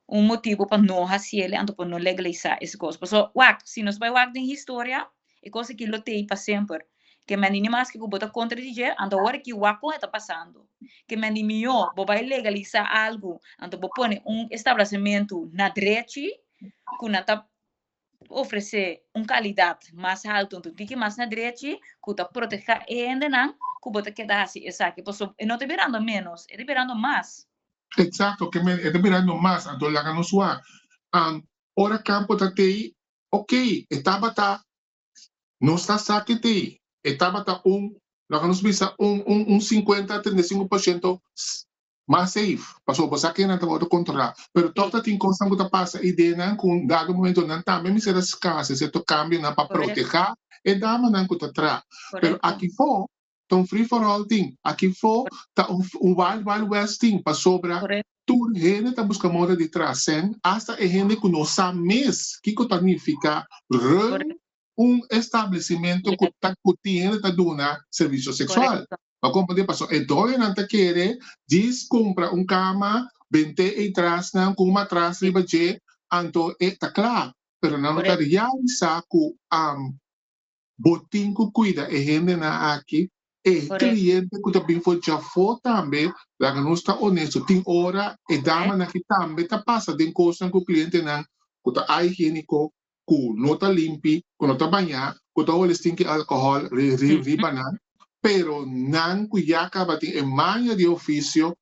un motibu pa no hasiele, anto pa no legalisá ese kos. Paso, wak, si nos bai wak den historia, e kos aki lo tei pa semper. Ke men di ni maske ku bo ta kontra di dje, anto awor aki wak kon e ta pasando. Ke men di mihó bo bai legalisá algu, anto bo pone un establesimentu na drechi, ku nan ta ofresé un kalidat mas haltu, un tiki mas na drechi, ku ta protehá e hendenan ku bo ta keda hasi esaki. Pasobra e no ta birando ménos, e ta birando mas. Exacto, ke men e ta birando mas, anto laga nos wak. Ora campo ta tei, ok, e tabata, nos ta sa ke tei, e tabata un, laga nos bisa un un un 50 a 35% mas safe, pasobra bo sa ke nan ta wòrdu kontrolá. Pero tòg ta tin kosnan ku ta pasa i den nan ku un dado momento nan tambe mester a hasi sierto kambionan pa protehá e damanan ku ta traha. Pero aki fo ta un free for all tin, aki fo ta un wild wild west tin, pasobra tur hende ta buska moda di traha sèn, asta e hende ku no sa mes kiko ta nifiká run un establesimentu ku ta ku tin hende ta duna servisio seksual. Bo a komprendé? Pasobra e doñonan ta kere djis kumpra un kama, bent'é ei trasnan ku un matras riba dje, anto e ta kla. Pero nan no ta realisá ku bo tin ku kuida e hendenan aki, e kliente ku ta bin for djafó tambe, laga nos ta onesto, tin ora e damanan aki tambe ta pasa den kosnan ku klientenan ku ta ahigiéniko, ku no ta limpi, ku no ta bañá, ku ta hole stinki alkohòl riba nan, pero nan ku ya kaba tin e maña di ofisio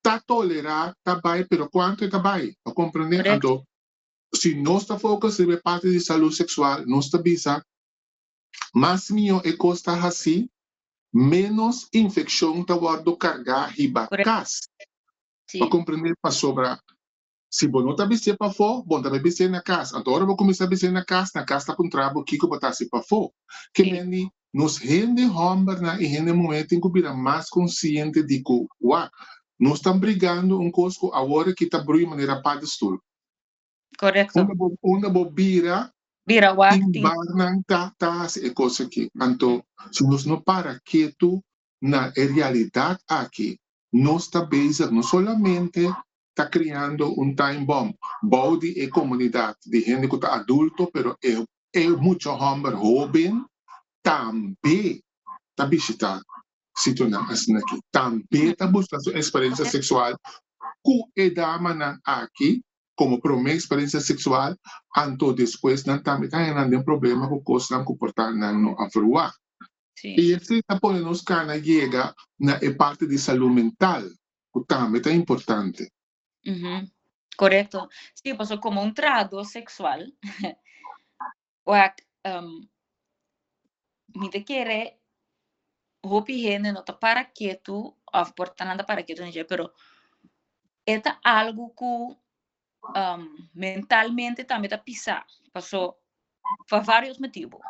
ta tolerá, ta bai, pero kuantu e ta bai? Bo komprendé? Anto, si nos ta focus riba e parti di salú seksual, nos ta bisa mas mihó e kos ta hasí, ménos infekshon ta wòrdu kargá hiba kas. Bo komprendé? Pasobra Si bo no ta bis'é pafó, bo no ta bai bis'é na kas. Anto ora bo kuminsá bis'é na kas, na kas ta puntra bo kiko bo ta hasi pafó. Ke men di, nos hende hòmbernan i hende muhé tin ku bira mas konsiente di ku, wak, nos ta brigando un kos ku awor aki ta brui manera paddestoel. Korekto. Unda bo, unda bo bira, Bira wak tin tin. barnan ta ta hasi e kos aki. Anto, si nos no para ketu na e realidat aki, nos ta bezig no solamente ta kriando un time bomb bou di e komunidat di hende ku ta adulto pero e e mucha hòmber hóben tambe ta bishitá sitionan asin'aki, tambe ta buska su eksperensia seksual ku e damanan aki komo promé eksperensia seksual, anto despues nan tambe ta haña nan den problema ku kosnan ku por ta nan no a verwagt. I esei ta pone nos kana yega na e parti di salú mental ku tambe ta importante. Korekto. Sí, pasobra komo un trahadó seksual, wak, mi ta kere hopi hende no ta para ketu òf por ta nan ta para ketu na dje, pero e ta algu ku mentalmente tambe ta pisá, paso pa vários motibu.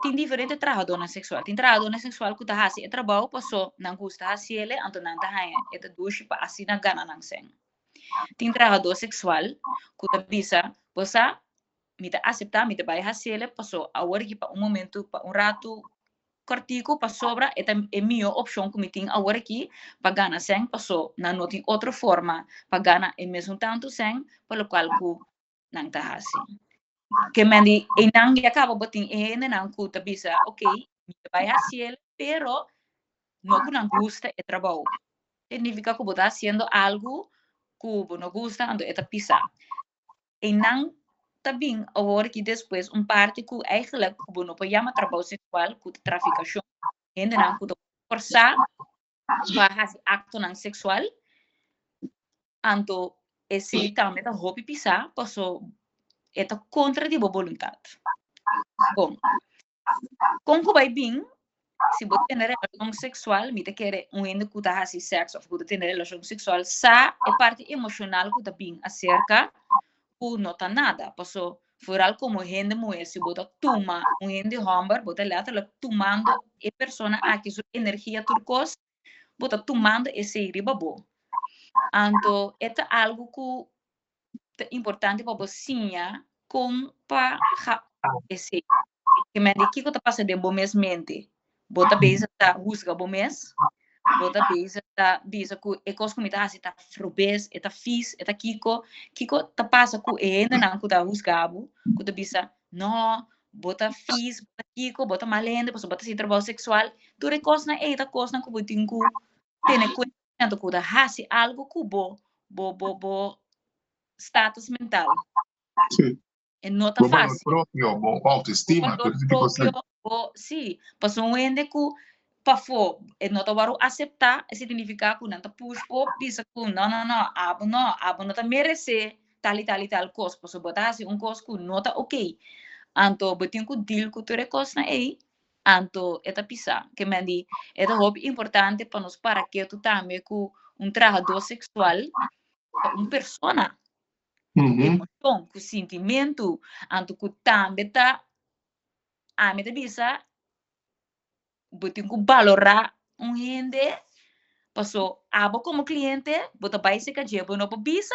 Tin diferente trahadónan seksual. Tin trahadónan seksual ku ta hasi e trabou paso nan gusta hasiele, anto nan ta haña e ta dushi pa asina gana nan sèn. Tin trahadó seksual ku ta bisa, Bo sa, mi ta aseptá, mi ta bai hasiele paso awor aki pa un momentu, pa un ratu kòrtiku, pasobra e ta e mihó opshon ku mi tin awor aki pa gana sèn, paso nan no tin otro forma pa gana e mesun tantu sèn pa lokual ku nan ta hasi. Ke men di einan ya kaba bo tin e hendenan ku ta bisa ok, mi ta bai hasi el, pero no ku nan gusta e trabou. Significa ku bo ta hasiendo algu ku bo no gusta, anto e ta pisa. Einan ta bin awor ki despues un parti ku eigenlijk ku bo no por yama trabou seksual, ku ta trafikashon. Hendenan ku ta forsa pa hasi aktonan seksual, anto esei tambe ta hopi pisá paso e ta kontra di bo boluntat. Bon, kon ku bai bin si bo tene relashon seksual, mi ta kere un hende ku ta hasi sèks òf ku ta tene relashon seksual sa e parti emoshonal ku ta bin aserka ku no ta nada, paso vooral komo hende muhé si bo ta tuma un hende hòmber bo ta lèterlik tumando e persona aki su energia tur kos, bo ta tumando esei riba bo. Anto e ta algu ku ta importante pa bo siña kon pa esei. Ke men di kiko ta pasa den bo mes mente. Bo ta bezig ta husga bo mes, bo ta bezig ta bisa ku e kos ku mi ta hasi ta robes, e ta fis, e ta kiko. Kiko ta pasa ku e hendenan ku ta husga bo, ku ta bisa, no, bo ta fis, bo ta kiko, bo ta mal hende pasobra bo ta hasi trabou seksual. Tur e kosnan ei ta kosnan ku bo tin ku tene kuenta anto ku ta hasi algu ku bo bo bo bo status mental. Sí. E no ta Bo valor fácil. propio, bo Bo autoestima, valor tur ese tipo propio, asina. bo, sí, pasobra un hende ku. Pafó e no ta wòrdu aseptá, esei ta nifiká ku nan ta push bo bisa ku no no no, abo no, abo no ta meresé tal i tal i tal kos, pasobra bo ta hasi un kos ku no ta oké. Anto bo tin ku deal ku tur e kosnan ei, anto e ta pisá. Ke men di e ta hopi importante pa nos para ketu tambe ku un trahadó seksual ta un persona ku emoshon, ku sintimentu, anto ku tambe ta, ami ta bisa bo tin ku balorá un hende paso abo komo kliente bo ta bai serka dje bo no por bisa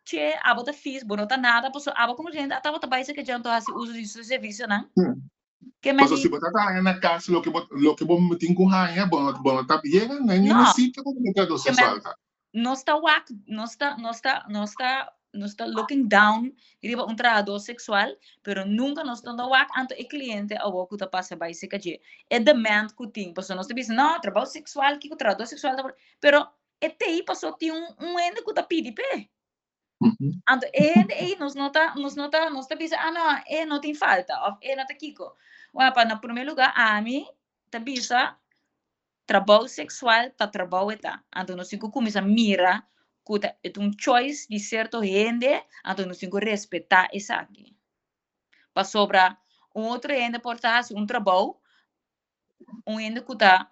che abo ta fis bo no ta nada paso abo komo kliente ata bo ta bai serka dje anto hasi uso di su servisionan ke Paso si bo ta haña na kas loke bo loke bo tin ku haña bo no bo no ta yega na ningun sitio ku bo ta doce falta. Nos ta wak, nos ta, nos ta, nos ta, nos ta looking down riba un trahador sexual, pero nunca nos ta wak anto e cliente awor ku ta pasa bai serka dje. E demand ku tin, pasobra nos ta bisa, no, trabou sexual, kiko trahador sexual ta pero e t'ei pasobra tin un, un hende ku ta pidi p'e. Anto e hende ei nos no ta, nos no ta, nos ta bisa, ah no, e no tin falta, of e no ta kiko. Bueno, pa na primer lugar ami ta bisa, Trabou seksual ta trabou e ta. Anto nos tin ku kuminsá mira ku ta e ta un choice di sierto hende, anto nos tin ku respetá esaki. Pasobra un otro hende por ta hasi un trabou, un hende ku ta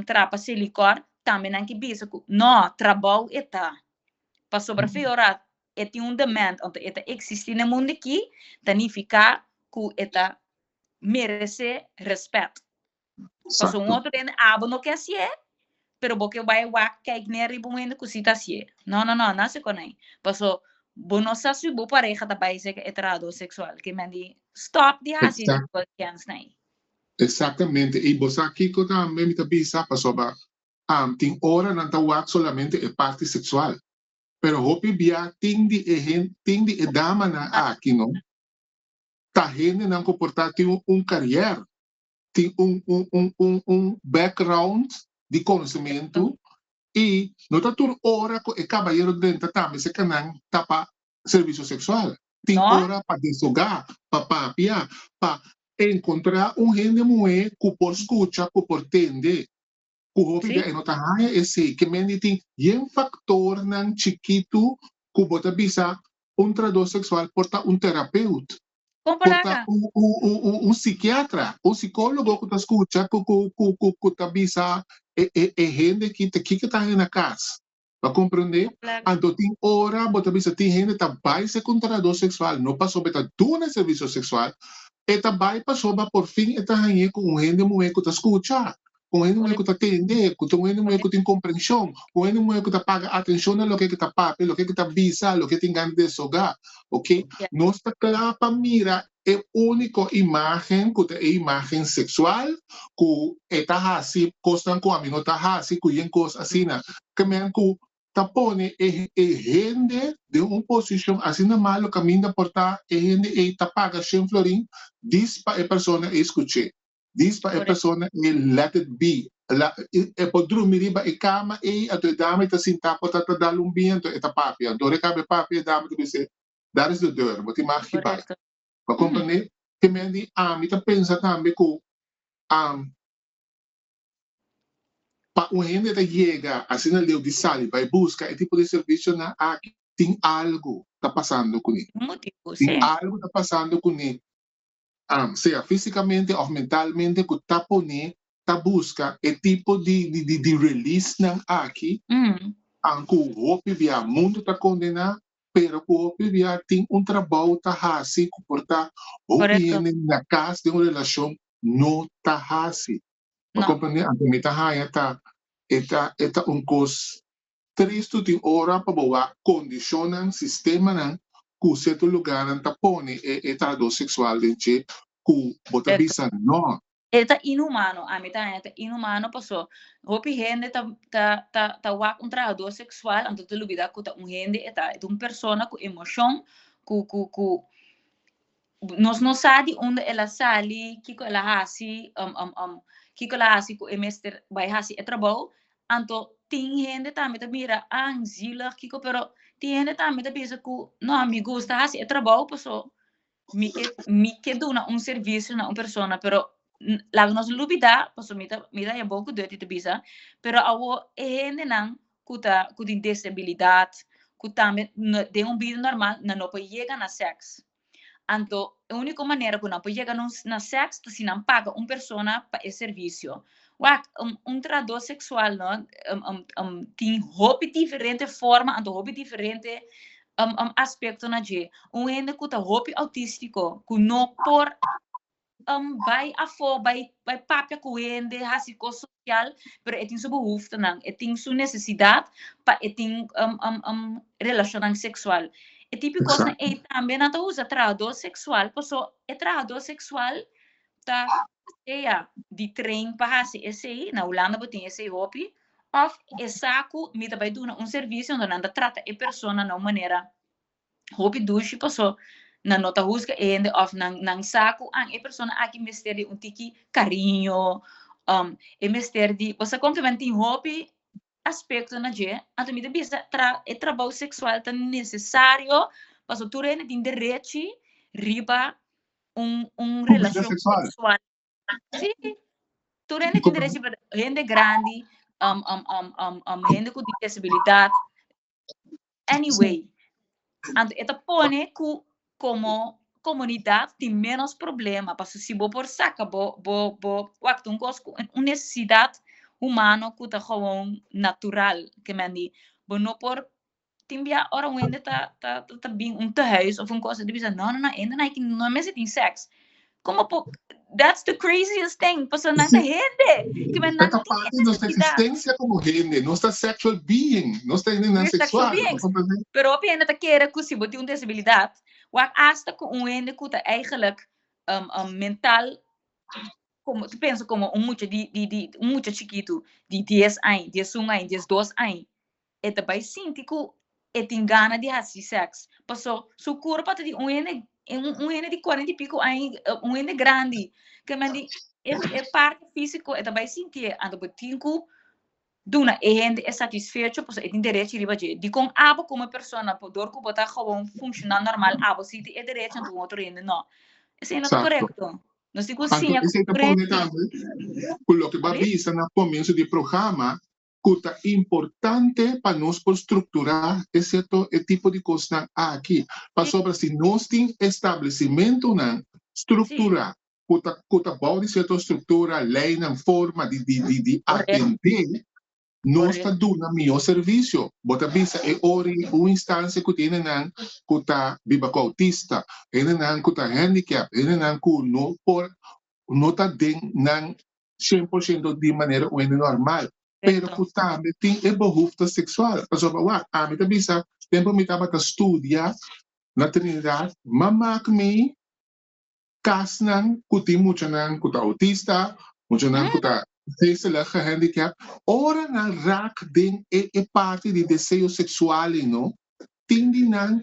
trapa silikòr, tambe nan ke bisa ku no, trabou e ta. Pasobra fiora e tin un demand, anto e ta eksistí na e mundu aki, ta nifiká ku e ta meresé rèspèt. Paso un otro hende abo no ke hasié, pero bo ke bai wak kijk neer riba un hende ku si ta hasié. No, no, no, no hasi kon ei. Paso bo no sa si bo pareha ta bai serka e trahador seksual. Ke men di stop di hasi tipo kens nei. Exactamente. I bo sa kiko tambe mi ta bisa? Pasobra tin ora nan ta wak solamente e parti seksual. Pero hopi bia tin di e hen tin di e damanan aki no ta hendenan ku por ta tin un karier tin un un un un un background di konosementu i no ta tur ora ku e kabayero drenta tambe serka nan ta pa servisio seksual. Tin ora pa desogá, pa papia, pa enkontrá un hende muhé ku por skucha, ku por tende. Ku hopi bia e no ta haña esei. Ke men di tin yen faktornan chikitu ku bo ta bisa un tradó seksual por ta un terapeut. Kon por ta un un un un un psikiatra, un psikólogo ku ta skucha ku ku ku ku ku ta bisa e e e hende ki ta kiko ta haña na kas. Bo a komprendé? Anto tin ora bo ta bisa tin hende ta bai ser ku un trahadó seksual no pasobra e ta duna e servisio seksual, e ta bai pasobra por fin e ta hañ'é ku un hende muhé ku ta skucha. Ku un hende muhé ku ta tende, ku ta un hende muhé ku tin komprenshon, ku un hende muhé ku ta paga atenshon na loke ku ta papia, loke ku ta bisa, loke tin gana di desogá. Oke, nos ta kla pa mira e úniko imágen ku ta e imágen seksual, ku e ta hasi kosnan ku ami no ta hasi, ku yen kos asina. Ke men ku ta pone e e hende den un posishon asina malu kaminda por ta e hende ei ta paga shen florin dis pa e persona ei skuch'é. Dis pa e persona ei let it be. La, e por drumi riba e kama ei, anto e dama ei ta sintá por ta ta dal un biento, e ta papia. Anto ora e kaba e papia, e dama ta bis'é, Daar is de deur, bo tin mag di bai. Bo a komprendé? Te men di ami ta pensa tambe ku pa un hende ta yega asina leu di sali bai buska e tipo di servisionan aki, tin algu ta pasando kuné. Tin algu ta pasando kuné. Sea físikamente òf mentalmente ku ta pone ta buska e tipo di di di releasenan aki ku hopi bia mundu ta kondená pero ku hopi bia tin un trabou ta hasi ku por ta hopi hende na kas den un relashon no ta hasi. Bo komprendé? Anto mi ta haña ta e ta e ta un kos Tristu tin ora pa bo wak kondishonnan, sistemanan ku sierto lugarnan ta pone e e trahadó seksual den dje ku bo ta bisa no. E ta inhumano, ami ta haña ta inhumano paso hopi hende ta ta ta ta wak un trahadó seksual anto ta lubida ku ta un hende e ta, e ta un persona ku emoshon ku ku ku nos no sa di unda el a sali, kiko el a hasi, kiko el a hasi ku e mester bai hasi e trabou. Anto tin hende tambe ta mira, ah, zielig, kiko, pero tin hende tambe ta bisa ku, no, mi gusta hasi e trabou paso mi ke, mi ke duna un servisio na un persona, pero Laga nos lubida, paso mi ta haña bon ku Dutty ta bisa, pero awo e hendenan ku ta ku tin desabilidat, ku tambe den un bida normal nan no por yega na sèks. Anto e úniko manera ku nan por yega na sèks ta si nan paga un persona pa e servisio. Wak, un trahadó seksual no tin hopi diferente forma anto hopi diferente aspekto na dje. Un hende ku ta hopi outístiko, ku no por bai afó, bai papia ku hende, hasi kos sosial, pero e tin su behoeftenan, e tin su nesesidat pa e tin relashonnan seksual. E tipo di kosnan ei tambe nan ta usa trahadó seksual, paso e trahadó seksual ta sea di train pa hasi esei, na Hulanda bo tin esei hopi, òf e sa ku mi ta bai duna un servisio unda nan ta trata e persona na un manera hopi dushi paso nan no ta husga e hende òf nan nan sa ku an e persona aki mester di un tiki kariño, e mester di, bo sa kon ke men tin hopi aspekto na dje, anto mi ta bisa tra e trabou seksual ta nesesario paso tur hende tin derechi riba un Vida relashon seksual. seksual. Sí, tur hende tin derechi riba hende grandi, hende ku tin disabilidat. Anyway, anto e ta pone ku komo komunidat tin ménos problema, pasobra si bo por saka bo wak ta un kos ku un nesesidat humano ku ta gewoon natural, ke men di bo no por tin bia ora un hende ta bin un tehuis of un kos e ta bisa no no no e hendenan aki no mester tin sèks. Como por that's the craziest thing pasobra nan ta hende ke men E nan ta tin e parti di nos necesidad. existencia como hende. Nos ta sexual being, nos ta hendenan We're sexual sexual. Bo beings. comprende? Pero hopi hende ta kere ku si bo tin un disabilidad, wak asta ku un hende ku ta eigenlijk mental como ta pensa como un mucha di un mucha chikitu di dies aña, diesun aña, diesdos aña, e ta bai sinti ku e tin gana di hasi sèks. Paso su kurpa ta di un hende, un hende di kuarenta i piko aña, un hende grandi. Ke men di e parti físiko e ta bai sintié, anto bo tin ku duna e hende e satisfecho pasobra e tin derecho riba dje. Dikon abo komo persona por dor ku bo ta gewoon funshoná normal abo si tin e derecho anto un otro hende no. Esei no ta korekto. Nos tin ku Anto siña esei ta pone tambe ku loke bo a bisa na komienso di e programa ku ta importante pa nos por strukturá e sierto e tipo di kosnan aki, pasobra si nos tin establesimentunan strukturá ku ta bou di sierto struktura, leinan, forma di atendé, nos ta duna mihó servisio. Bo ta bisa e ora ei un instansia ku tin hendenan ku ta biba ku outista, hendenan ku ta handicap, hendenan ku no por no ta den nan 100% di manera un hende normal, pero ku tambe tin e behoefte seksual. Pasobra wak, ami ta bisa, tempu mi tabata studia na Trinidad, m'a mak mi kasnan ku tin muchanan ku ta outista, muchanan ku ta geestelijk gehandicapt, ora nan rak den e e parti di deseo seksual ei no, tin di nan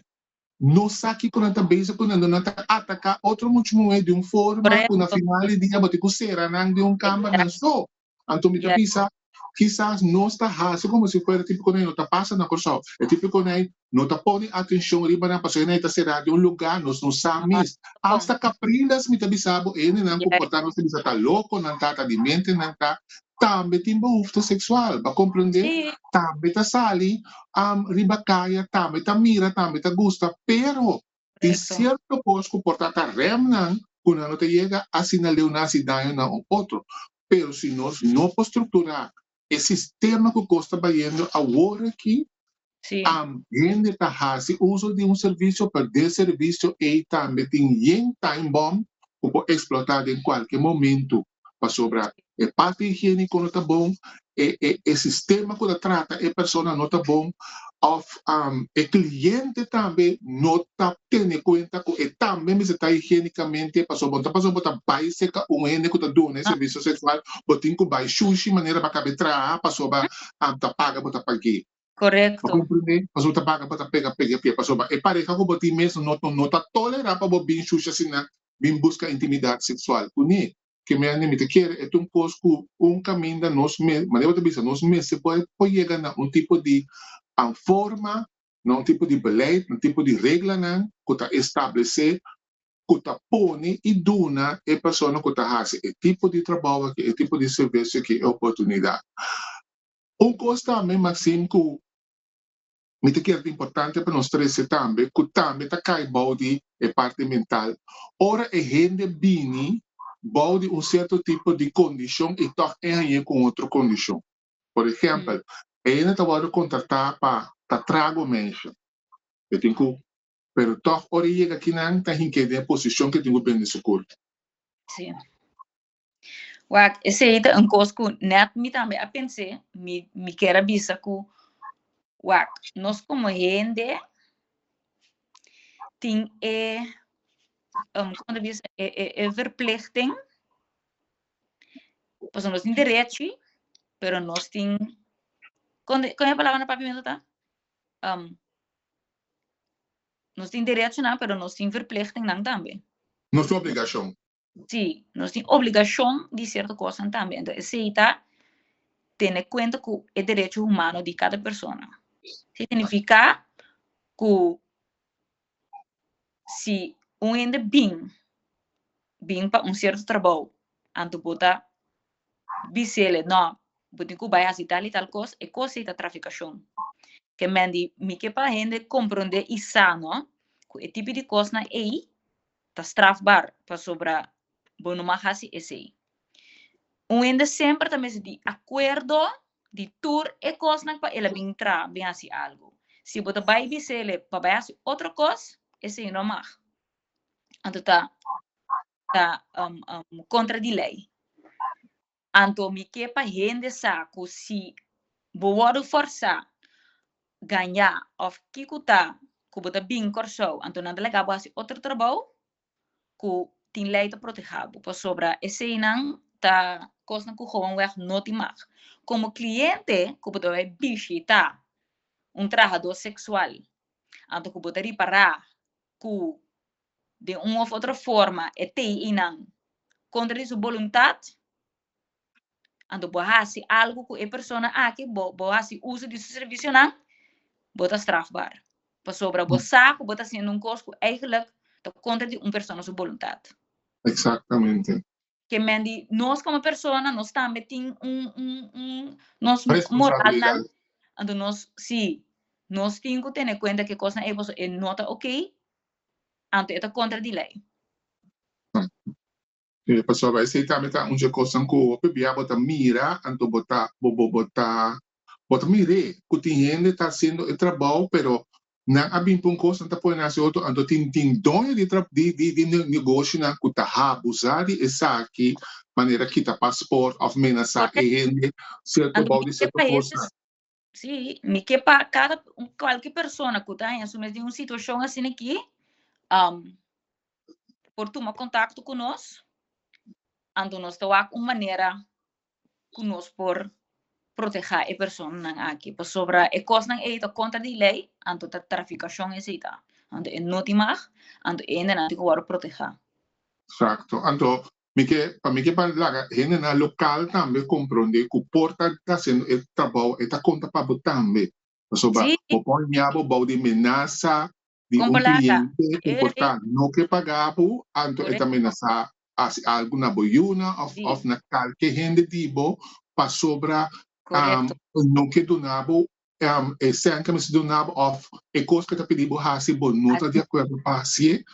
no sa kiko nan ta bezig ku nan, nan ta ataká otro mucha muhé di un forma ku na final di dia bo tin ku sera nan den un kamber nan so. Anto mi ta bisa, kisas nos ta hasi komo si fuera tipo konai no ta pasa na Kòrsou. E tipo konai no ta pone atenshon riba nan pasobra nan ta será den un lugá nos no sa mes. Asta Capriles mi ta bisa bo e hendenan ku por ta nos ta bisa ta loko nan ta, ta di mente nan ta, tambe tin behoefte seksual. Bo a komprendé? Tambe ta sali riba kaya, tambe ta mira, tambe ta gusta, pero tin sierto kos ku por ta ta rèm nan ku nan no ta yega asina leu nan hasi daño na un otro. Pero si nos no por strukturá e sistema ku kos ta bayendo awor aki, hende ta hasi uso di un servisio, pero den servisio ei tambe tin yen time bomb ku por eksplotá den kualke momentu, pasobra e parti higiéniko no ta bon, e sistema ku ta trata e persona no ta bon, òf e kliente tambe no ta tene kuenta ku e tambe mester ta higiénikamente, pasobra bo no ta pasobra bo ta bai serka un hende ku ta duna e servisio seksual, bo tin ku bai shushi manera bo a kaba e traha pasobra ta paga bo ta pag'é. Bo komprendé? Pasobra bo ta paga bo ta pega pega pia, pasobra e pareha ku bo tin mes no ta tolerá pa bo bin shushi asina bin buska intimidat seksual kuné. Ke mende mi ta kere e ta un kos ku un kaminda nos me, manera bo ta bisa, nos mester por por yega na un tipo di forma, na un tipo di beleid, na un tipo di reglanan ku ta establesé ku ta pone i duna e persona ku ta hasi e tipo di trabou aki, e tipo di servisio aki e oportunidat. Un kos tambe, Maxime, ku mi ta kere ta importante pa nos trese tambe, ku tambe ta kai bou di e parti mental, ora e hende bini bou di un sierto tipo di kondishon i tòg e hañ'é ku un otro kondishon. Por ehèmpel, e hende ta wòrdu kontratá pa ta trago mensha. E tin ku, pero tòg ora e yega akinan ta hink'é den e posishon ku e tin ku bende su kurpo. Sí. Wak, esei ta un kos ku nèt mi tambe a pens'é, mi mi kier a bisa ku wak, nos komo hende tin e, komo ta bisa, e e e verplichting, pasobra nos tin derechi, pero nos tin, kon kon e palabra na papiamentu ta? Nos tin derechonan, pero nos tin verplichtingnan tambe. Nos tin obligashon. Sí, nos tin obligashon di sierto kosnan tambe. Entonces esei ta tene kuenta ku e derecho humano di kada persona. Signifiká ku si un hende bin, bin pa un sierto trabou, anto bo ta bis'ele, no, bo tin ku bai hasi tal i tal kos, e kos ei ta trafikashon. Ke men di mi ke pa hende komprondé i sa, no, ku e tipo di kosnan ei ta strafbaar pasobra bo no mag hasi esei. Un hende semper ta mester di akuerdo di tur e kosnan pa el a bin traha, bin hasi algu. Si bo ta bai bis'ele pa bai hasi otro kos, esei no mag. Anto ta ta kontra di lei. Anto mi ke pa hende sa ku si bo wòrdu fòrsá, gañá òf kiko ta ku bo ta bin Kòrsou, anto nan ta laga bo hasi otro trabou ku tin lei ta protehá bo, pasobra eseinan ta kosnan ku gewoonweg no tin mag. Komo kliente ku bo ta bai bishitá un trahadó seksual, anto ku bo ta ripará ku den un of otro forma e tei einan kontra di su boluntat, anto bo hasi algu ku e persona aki, bo bo hasi uso di su servisionan, bo ta strafbaar. Pasobra bo sa ku bo ta hasiendo un kos ku eigenlijk ta kontra di un persona su boluntat. Exactamente. Ke men di nos komo persona, nos tambe tin un un un nos moralnan, Responsabilidad. anto nos si, nos tin ku tene kuenta ku e kosnan ei pasobra e no ta oké, anto e ta kontra di lei. Sí, pasobra esei tambe ta un dje kosnan ku hopi bia bo ta mira, anto bo ta bo bo bo ta bo ta mir'é ku tin hende ta hasiendo e trabou pero nan a bin pa un kos nan ta pone nan hasi otro, anto tin tin doño di tra di di di negoshinan ku ta habusá di esaki manera kita pasport òf menasá e hende sierto Anto bou mi di ke sierto pa kosnan. Sí, mi ke pa kada kualke persona ku ta haña su mes den un situashon asina aki, por tuma kontakto ku nos, anto nos ta wak un manera ku nos por protehá e personanan aki. Pasobra e kosnan ei ta kontra di lei, anto ta trafikashon esei ta. Anto e no tin mag, anto e hendenan tin ku wòrdu protehá. Eksakto. Anto Mi ke pa mi ke pa laga hendenan lokal tambe komprondé ku por ta hasiendo e trabou e ta konta pa bo tambe. Pasobra bo por haña bo bou di menasa di un kliente ku por ta no ke paga bo, anto e ta menasá hasi algu na bo yuna òf òf na kalke hende di bo pasobra e no ke duna bo e sèn ku e mester duna bo òf e kos ku e ta pidi bo hasi bo no ta di akuerdo pa hasié.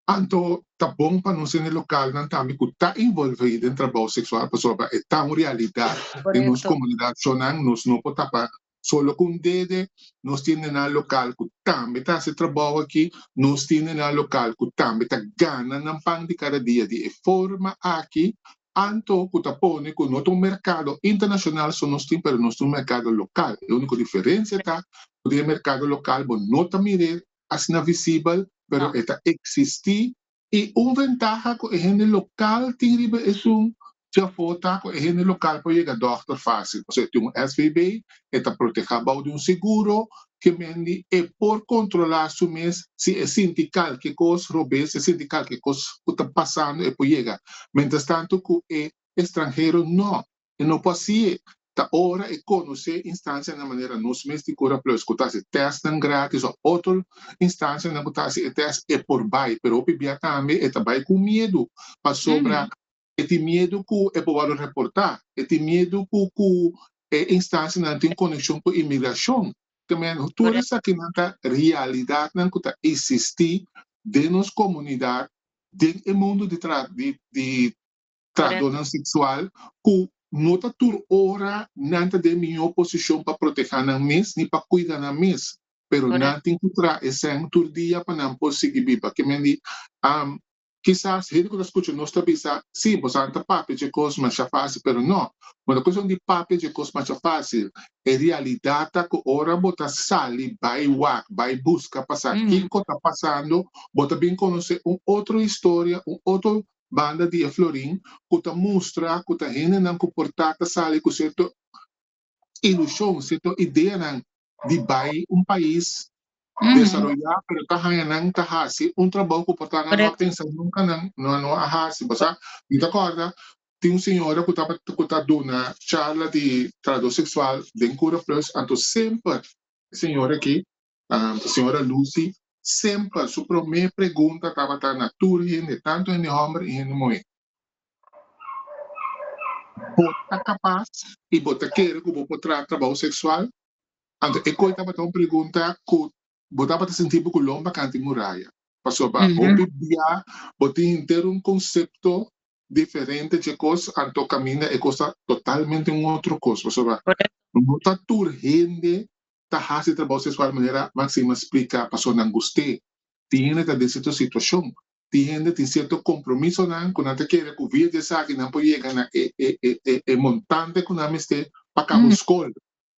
Anto ta bon pa nos hende lokalnan tambe ku ta involví den trabou seksual pasobra e ta un realidat den nos komunidat. Shonnan nos no por tapa solo ku un dede, nos tin hendenan lokal ku tambe ta hasi trabou aki, nos tin hendenan lokal ku tambe ta gana nan pan di kada dia di e forma aki, anto ku ta pone ku no ta un merkado internashonal so nos tin pero nos tin un merkado lokal. E úniko diferensia ta ku den e merkado lokal bo no ta mir'é asina visibel, pero e ta eksistí. I un ventaha ku e hende lokal tin riba esun djafó ta ku e hende lokal por yega dòkter fásil. Pasobra e tin un SVB, e ta protehá bou di un seguro, ke men di e por kontrolá su mes si e sinti kalke kos robes, si e sinti kalke kos ku ta pasando e por yega. Mientrastantu ku e estranhero nò, e no por hasié. Ta ora e konosé instansianan manera nos mes di Cura Plus ku ta hasi tèstnan grátis òf otro instansianan ku ta hasi e tèst e por bai. Pero hopi bia tambe e ta bai ku miedu pasobra e tin miedu ku e por wòrdu reportá, e tin miedu ku ku e instansianan tin konekshon ku imigrashon. Te men tur esakinan ta realidatnan ku ta eksistí den nos komunidat, den e mundu di tra di di trahadónan seksual ku no ta tur ora nan ta den mihó posishon pa protehá nan mes ni pa kuida nan mes, pero nan tin ku traha e sèn tur dia pa nan por sigui biba. Ke men di, kisas hende ku ta skucha nos ta bisa, Sí, boso ta papia dje kos masha fásil, pero no, no ta kuestion di papia dje kos masha fásil. E realidat ta ku ora bo ta sali bai wak, bai buska pa sa kiko ta pasando, bo ta bin konosé un otro historia, un otro banda di e florin ku ta mustra ku ta hendenan ku por ta ta sali ku sierto ilushon, sierto ideanan di bai un pais desaroyá, pero ta haña nan ta hasi un trabou ku por ta nan no a pensa nunka nan no a hasi. Pasobra mi ta kòrda tin un señora ku tabata ku ta duna charla di trabadó seksual den Cura Plus, anto semper e señora aki Señora Lucy semper su promé pregunta tabata na tur hende, tantu hende hòmber i hende muhé, Bo ta kapas i bo ta kere ku bo por traha trabou seksual? Anto e koi tabata un pregunta ku bo tabata sinti bo ku lomba kanti muraya, pasobra hopi bia bo tin henter un konsepto diferente dje kos, anto kaminda e kos ta totalmente un otro kos, pasobra no ta tur hende ta hasi trabou seksual manera Maxima splika pasobra nan gust'é. Tin hende ta den sierto situashon, tin hende tin sierto kompromisonan ku nan ta kere ku via di esaki nan por yega na e e e e montante ku nan mester pa kaba skol,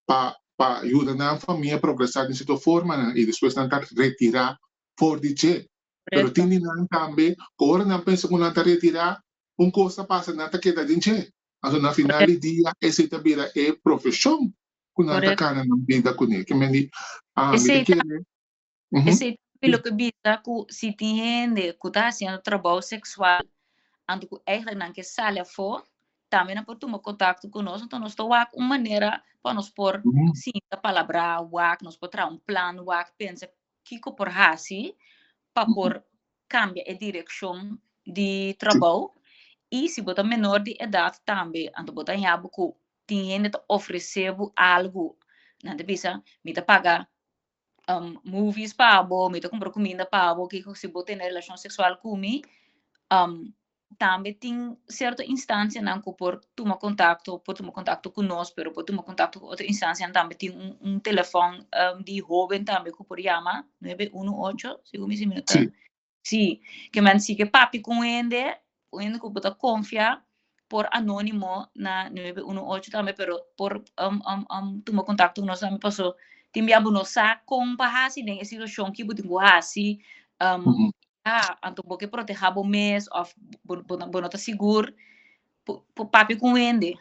pa pa yuda nan famia progresá den sierto formanan i despues nan ta retirá for di dje. Pero tin di nan tambe ku ora nan pensa ku nan ta retirá, un kos ta pasa nan ta keda den dje. Anto na final di dia esei ta bira e profeshon ku nan ta kana nan bida kuné. Ke men di, ah, mi ta kere. Esei ta loke bisa ku si tin hende ku ta hasiendo trabou seksual anto ku eigenlijk nan ke sali afó, tambe nan por tuma kontakto ku nos, anto nos ta wak un manera pa nos por sinta palabrá, wak, nos por traha un plan, wak, pensa kiko por hasi pa por kambia e direkshon di trabou. I si bo ta menor di edat tambe, anto bo ta haña bo ku tin hende ta ofresé bo algu, nan ta bisa, mi ta paga movies pa bo, mi ta kumpra kuminda pa bo, kiko si bo tene relashon seksual ku mi, tambe tin sierto instancianan ku por tuma kontakto, por tuma kontakto ku nos, pero por tuma kontakto ku otro instancianan tambe. Tin un telefòn di hóben tambe ku por yama, 918, segun mi si mi no ta. Sí, ke men si ke papia ku un hende, un hende ku bo ta konfia, por anónimo na 918 tambe, pero por tuma kontakto ku nos tambe, paso tin bia bo no sa kon pa hasi den e situashon ki bo tin ku hasi, ah, anto bo ke protehá bo mes òf bo no ta sigur, por papia ku un hende.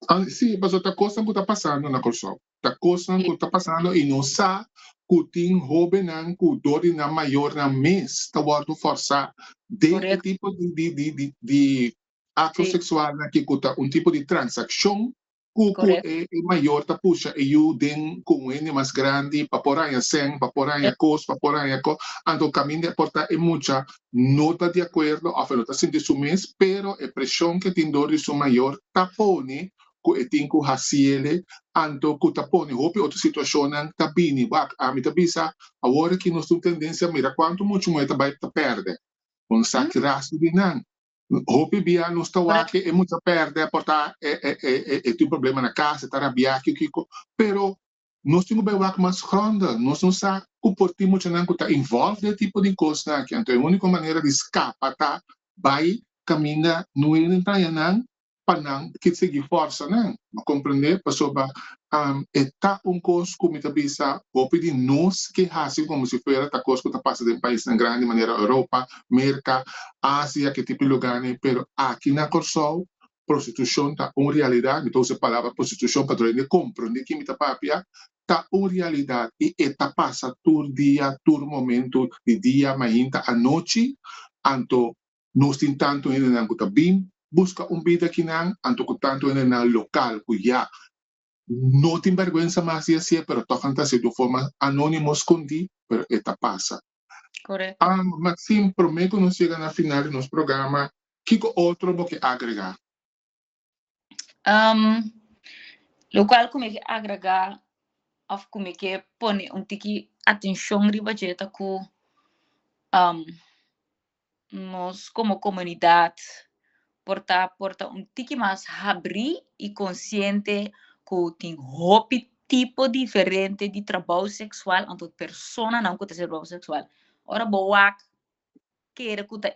Ah, sí, pasobra ta kosnan ku ta pasando na Kòrsou. Ta kosnan ku ta pasando i nos sa ku tin hóbennan ku dor di nan mayornan mes ta wòrdu fòrsá den e tipo di di di di di akto seksualnan aki ku ta un tipo di transakshon ku ku e e mayor ta pusha e yu den ku un hende mas grandi pa por haña sèn, pa por haña kos, pa por haña kos. Anto kaminda e por ta e mucha no ta di akuerdo òf e no ta sinti su mes, pero e preshon ku e tin dor di su mayor ta pone ku e tin ku hasiele, anto ku ta pone hopi otro situashonnan ta bini. Wak, ami ta bisa, awor aki nos tin un tendensia mira kuantu muchu muhé ta bai ta pèrdè. Bo no sa ki rastro di nan. Hopi bia nos ta wak e mucha pèrdè por ta e tin problema na kas, e ta rabiá kiko kiko, pero nos tin ku bai wak mas gronde. Nos no sa ku por tin muchanan ku ta involve den e tipo di kosnan aki. Anto e úniko manera di skapa ta bai kaminda no hende ta haña nan pa nan ke sigui forsa nan. Bo comprende? Pasobra e ta un cos cu mi ta bisa hopi di nos ke haci como si fuera ta cos cu ta pasa den paisnan grandi manera Europa, Merca, Asia, ke tipo di lugarnan, pero aki na Corsou prostitucion ta un realidad, mi ta usa e palabra prostitucion pa tur hende comprende ki mi ta papia, ta un realidad y e ta pasa tur dia, tur momento di dia, mainta, anochi, anto Nos tin tantu hendenan ku ta bin buska un bida akinan, anto ku tantu hendenan lokal ku ya No tin bèrgwensa mas di hasié, pero tòg nan ta hasié di un forma anónimo, skondí, pero e ta pasa. Korekto. Maxime, promé ku nos yega na final di nos programa, kiko otro bo ke agregá? Lokual ku mi ke agregá òf ku mi ke pone un tiki atenshon riba dje ta ku nos komo komunidat por ta por ta un tiki mas habrí i konsiente ku tin hopi tipo diferente di trabou seksual anto personanan ku ta hasi trabou seksual. Ora bo wak kere ku ta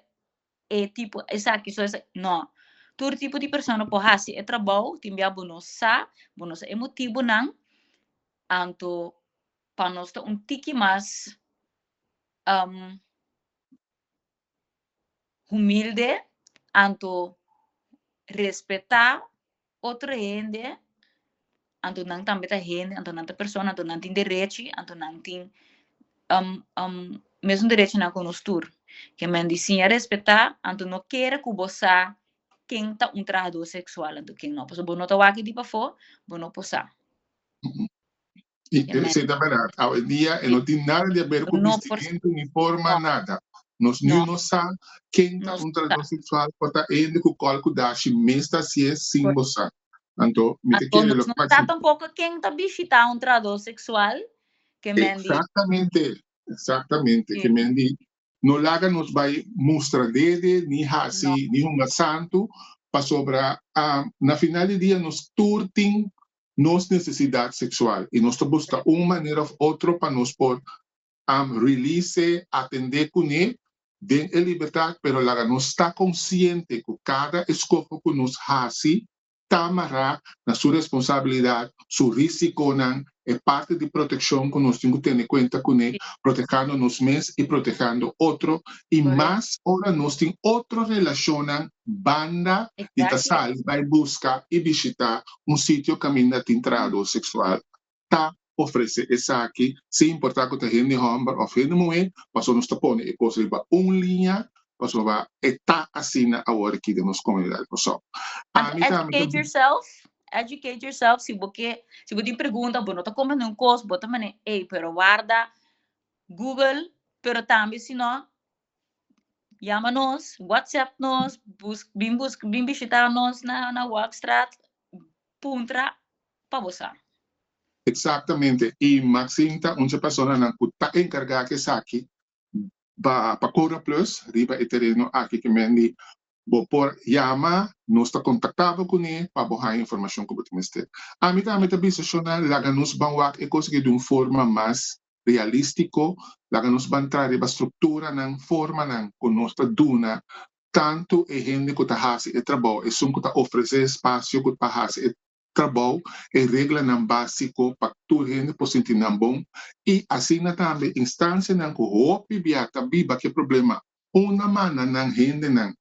e tipo esaki so esaki, no. Tur tipo di persona por hasi e trabou, tin bia bo no sa, bo no sa e motibunan, anto pa nos ta un tiki mas humilde, anto respetá otro hende, anto nan tambe ta hende, anto nan ta persona, anto nan tin derechi, anto nan tin mesun derechinan ku nos tur. Ke men di siña respetá, anto no kere ku bo sa ken ta un trahadó seksual anto ken no, pasobra bo no ta wak di pafó, bo no por sa. Y esey ta berdad. Awendia e no tin nada di haber cu bistimento ni forma, nada. Nos ni no sa ken ta un trahador sexual por ta hende cu col cu dashi mes ta hacié sin bo sa. Anto mi ta kere lo. Nos no sa tampoco ken ta bishita un trahador sexual ke men di. Exactamente, exactamente. Ke men di no laga nos bai mustra dede ni haci ni hunga santo pasobra na final di dia nos tur tin nos nesesidat seksual i nos ta buska un manera òf otro pa nos por release, atendé kuné den e libertat, pero laga nos ta konsiente ku kada eskoho ku nos hasi ta mará na su responsabilidat, su risikonan, e parti di protekshon ku nos tin ku tene kuenta kuné, protehando nos mes i protehando otro, i mas ora nos tin otro relashonnan banda di ta sali bai buska i bishitá un sitio kaminda tin trahadó seksual ta ofresé esaki, sin importá ku ta hende hòmber òf hende muhé, pasobra nos ta pone e kos riba un liña, pasobra e ta asina awor aki den nos komunidat di Kòrsou. Ami tambe ta. Educate yourself, educate yourself, si bo ke, si bo tin pregunta, bo no ta komprendé un kos, bo ta manera, ey, pero warda, Google, pero tambe si no, Yama nos, WhatsApp nos, bus, bin bus, bin bishita nos na, na Walkstraat, puntra pa bo sa. Exactamente. Y Maxine ta un dje personanan cu ta encarga cu esaki pa pa Cobra Plus riba e tereno aki ke men di bo por yama, nos ta contacta bo cune pa bo haña informacion cu bo tin mester. Ami tambe ta bisa shona laga nos ban wak e cos aki di un forma mas realístiko, laga nos ban traha riba strukturanan, formanan ku nos ta duna tantu e hende ku ta hasi e trabou, esun ku ta ofresé espasio ku pa hasi e trabou, e reglanan básiko pa tur hende por sinti nan bon i asina tambe instansianan ku hopi bia ta biba ku e problema unda manda nan hendenan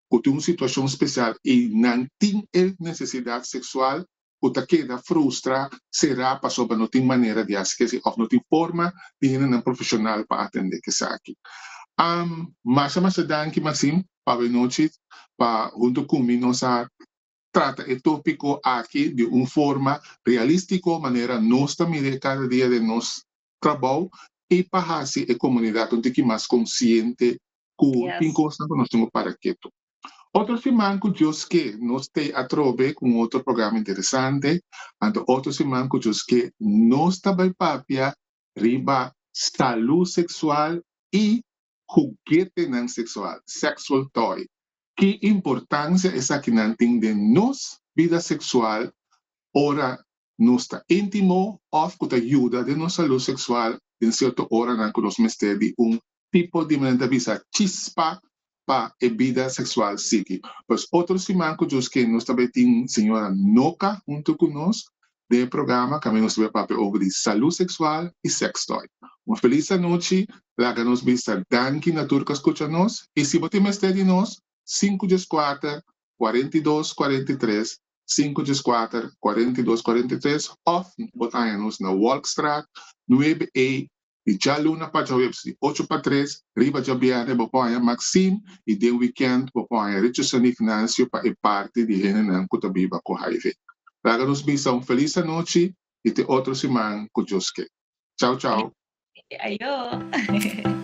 ku tin un situashon spesial i nan tin e nesesidat seksual ku ta keda frustra será pasobra no tin manera di hasi kesi òf no tin forma di hendenan profeshonal pa atendé kesaki. Masha masha danki Maxim pa awe nochi pa huntu ku mi nos a trata e tópiko aki di un forma realístiko manera nos ta mir'é kada dia den nos trabou i pa hasi e komunidat un tiki mas konsiente ku tin kosnan ku nos tin ku para ketu. Otro siman ku Dios ke nos tei atrobe ku un otro programa interesante, anto otro siman ku Dios ke nos ta bai papia riba salú seksual i hugetenan seksual, sexual toy. Ki importansia esakinan tin den nos bida seksual ora nos ta íntimo òf ku ta yuda den nos salú seksual den sierto oranan ku nos mester di un tipo di manera ta bisa chispa pa e bida seksual sigui. Pues otro siman ku Dios ke nos ta bai tin señora Noka huntu ku nos den e programa kaminda nos ta bai papia over di salú seksual i sex toy. Un felis anochi, laga nos bisa danki na tur ku a skucha nos i si bo tin mester di nos, sinku dieskuater, 42, 43, sinku dieskuater, 42, 43 òf bo ta haña nos na Wolkstraat nuebe E di djaluna pa djaweps di ocho pa tres, riba djabièrnè bo por haña Maxime i den wikènt bo por haña Richardson Ignacio pa e parti di hendenan ku ta biba ku HIV. Laga nos bisa un felis anochi i te otro siman ku Dios ke. Chau chau. Ayo.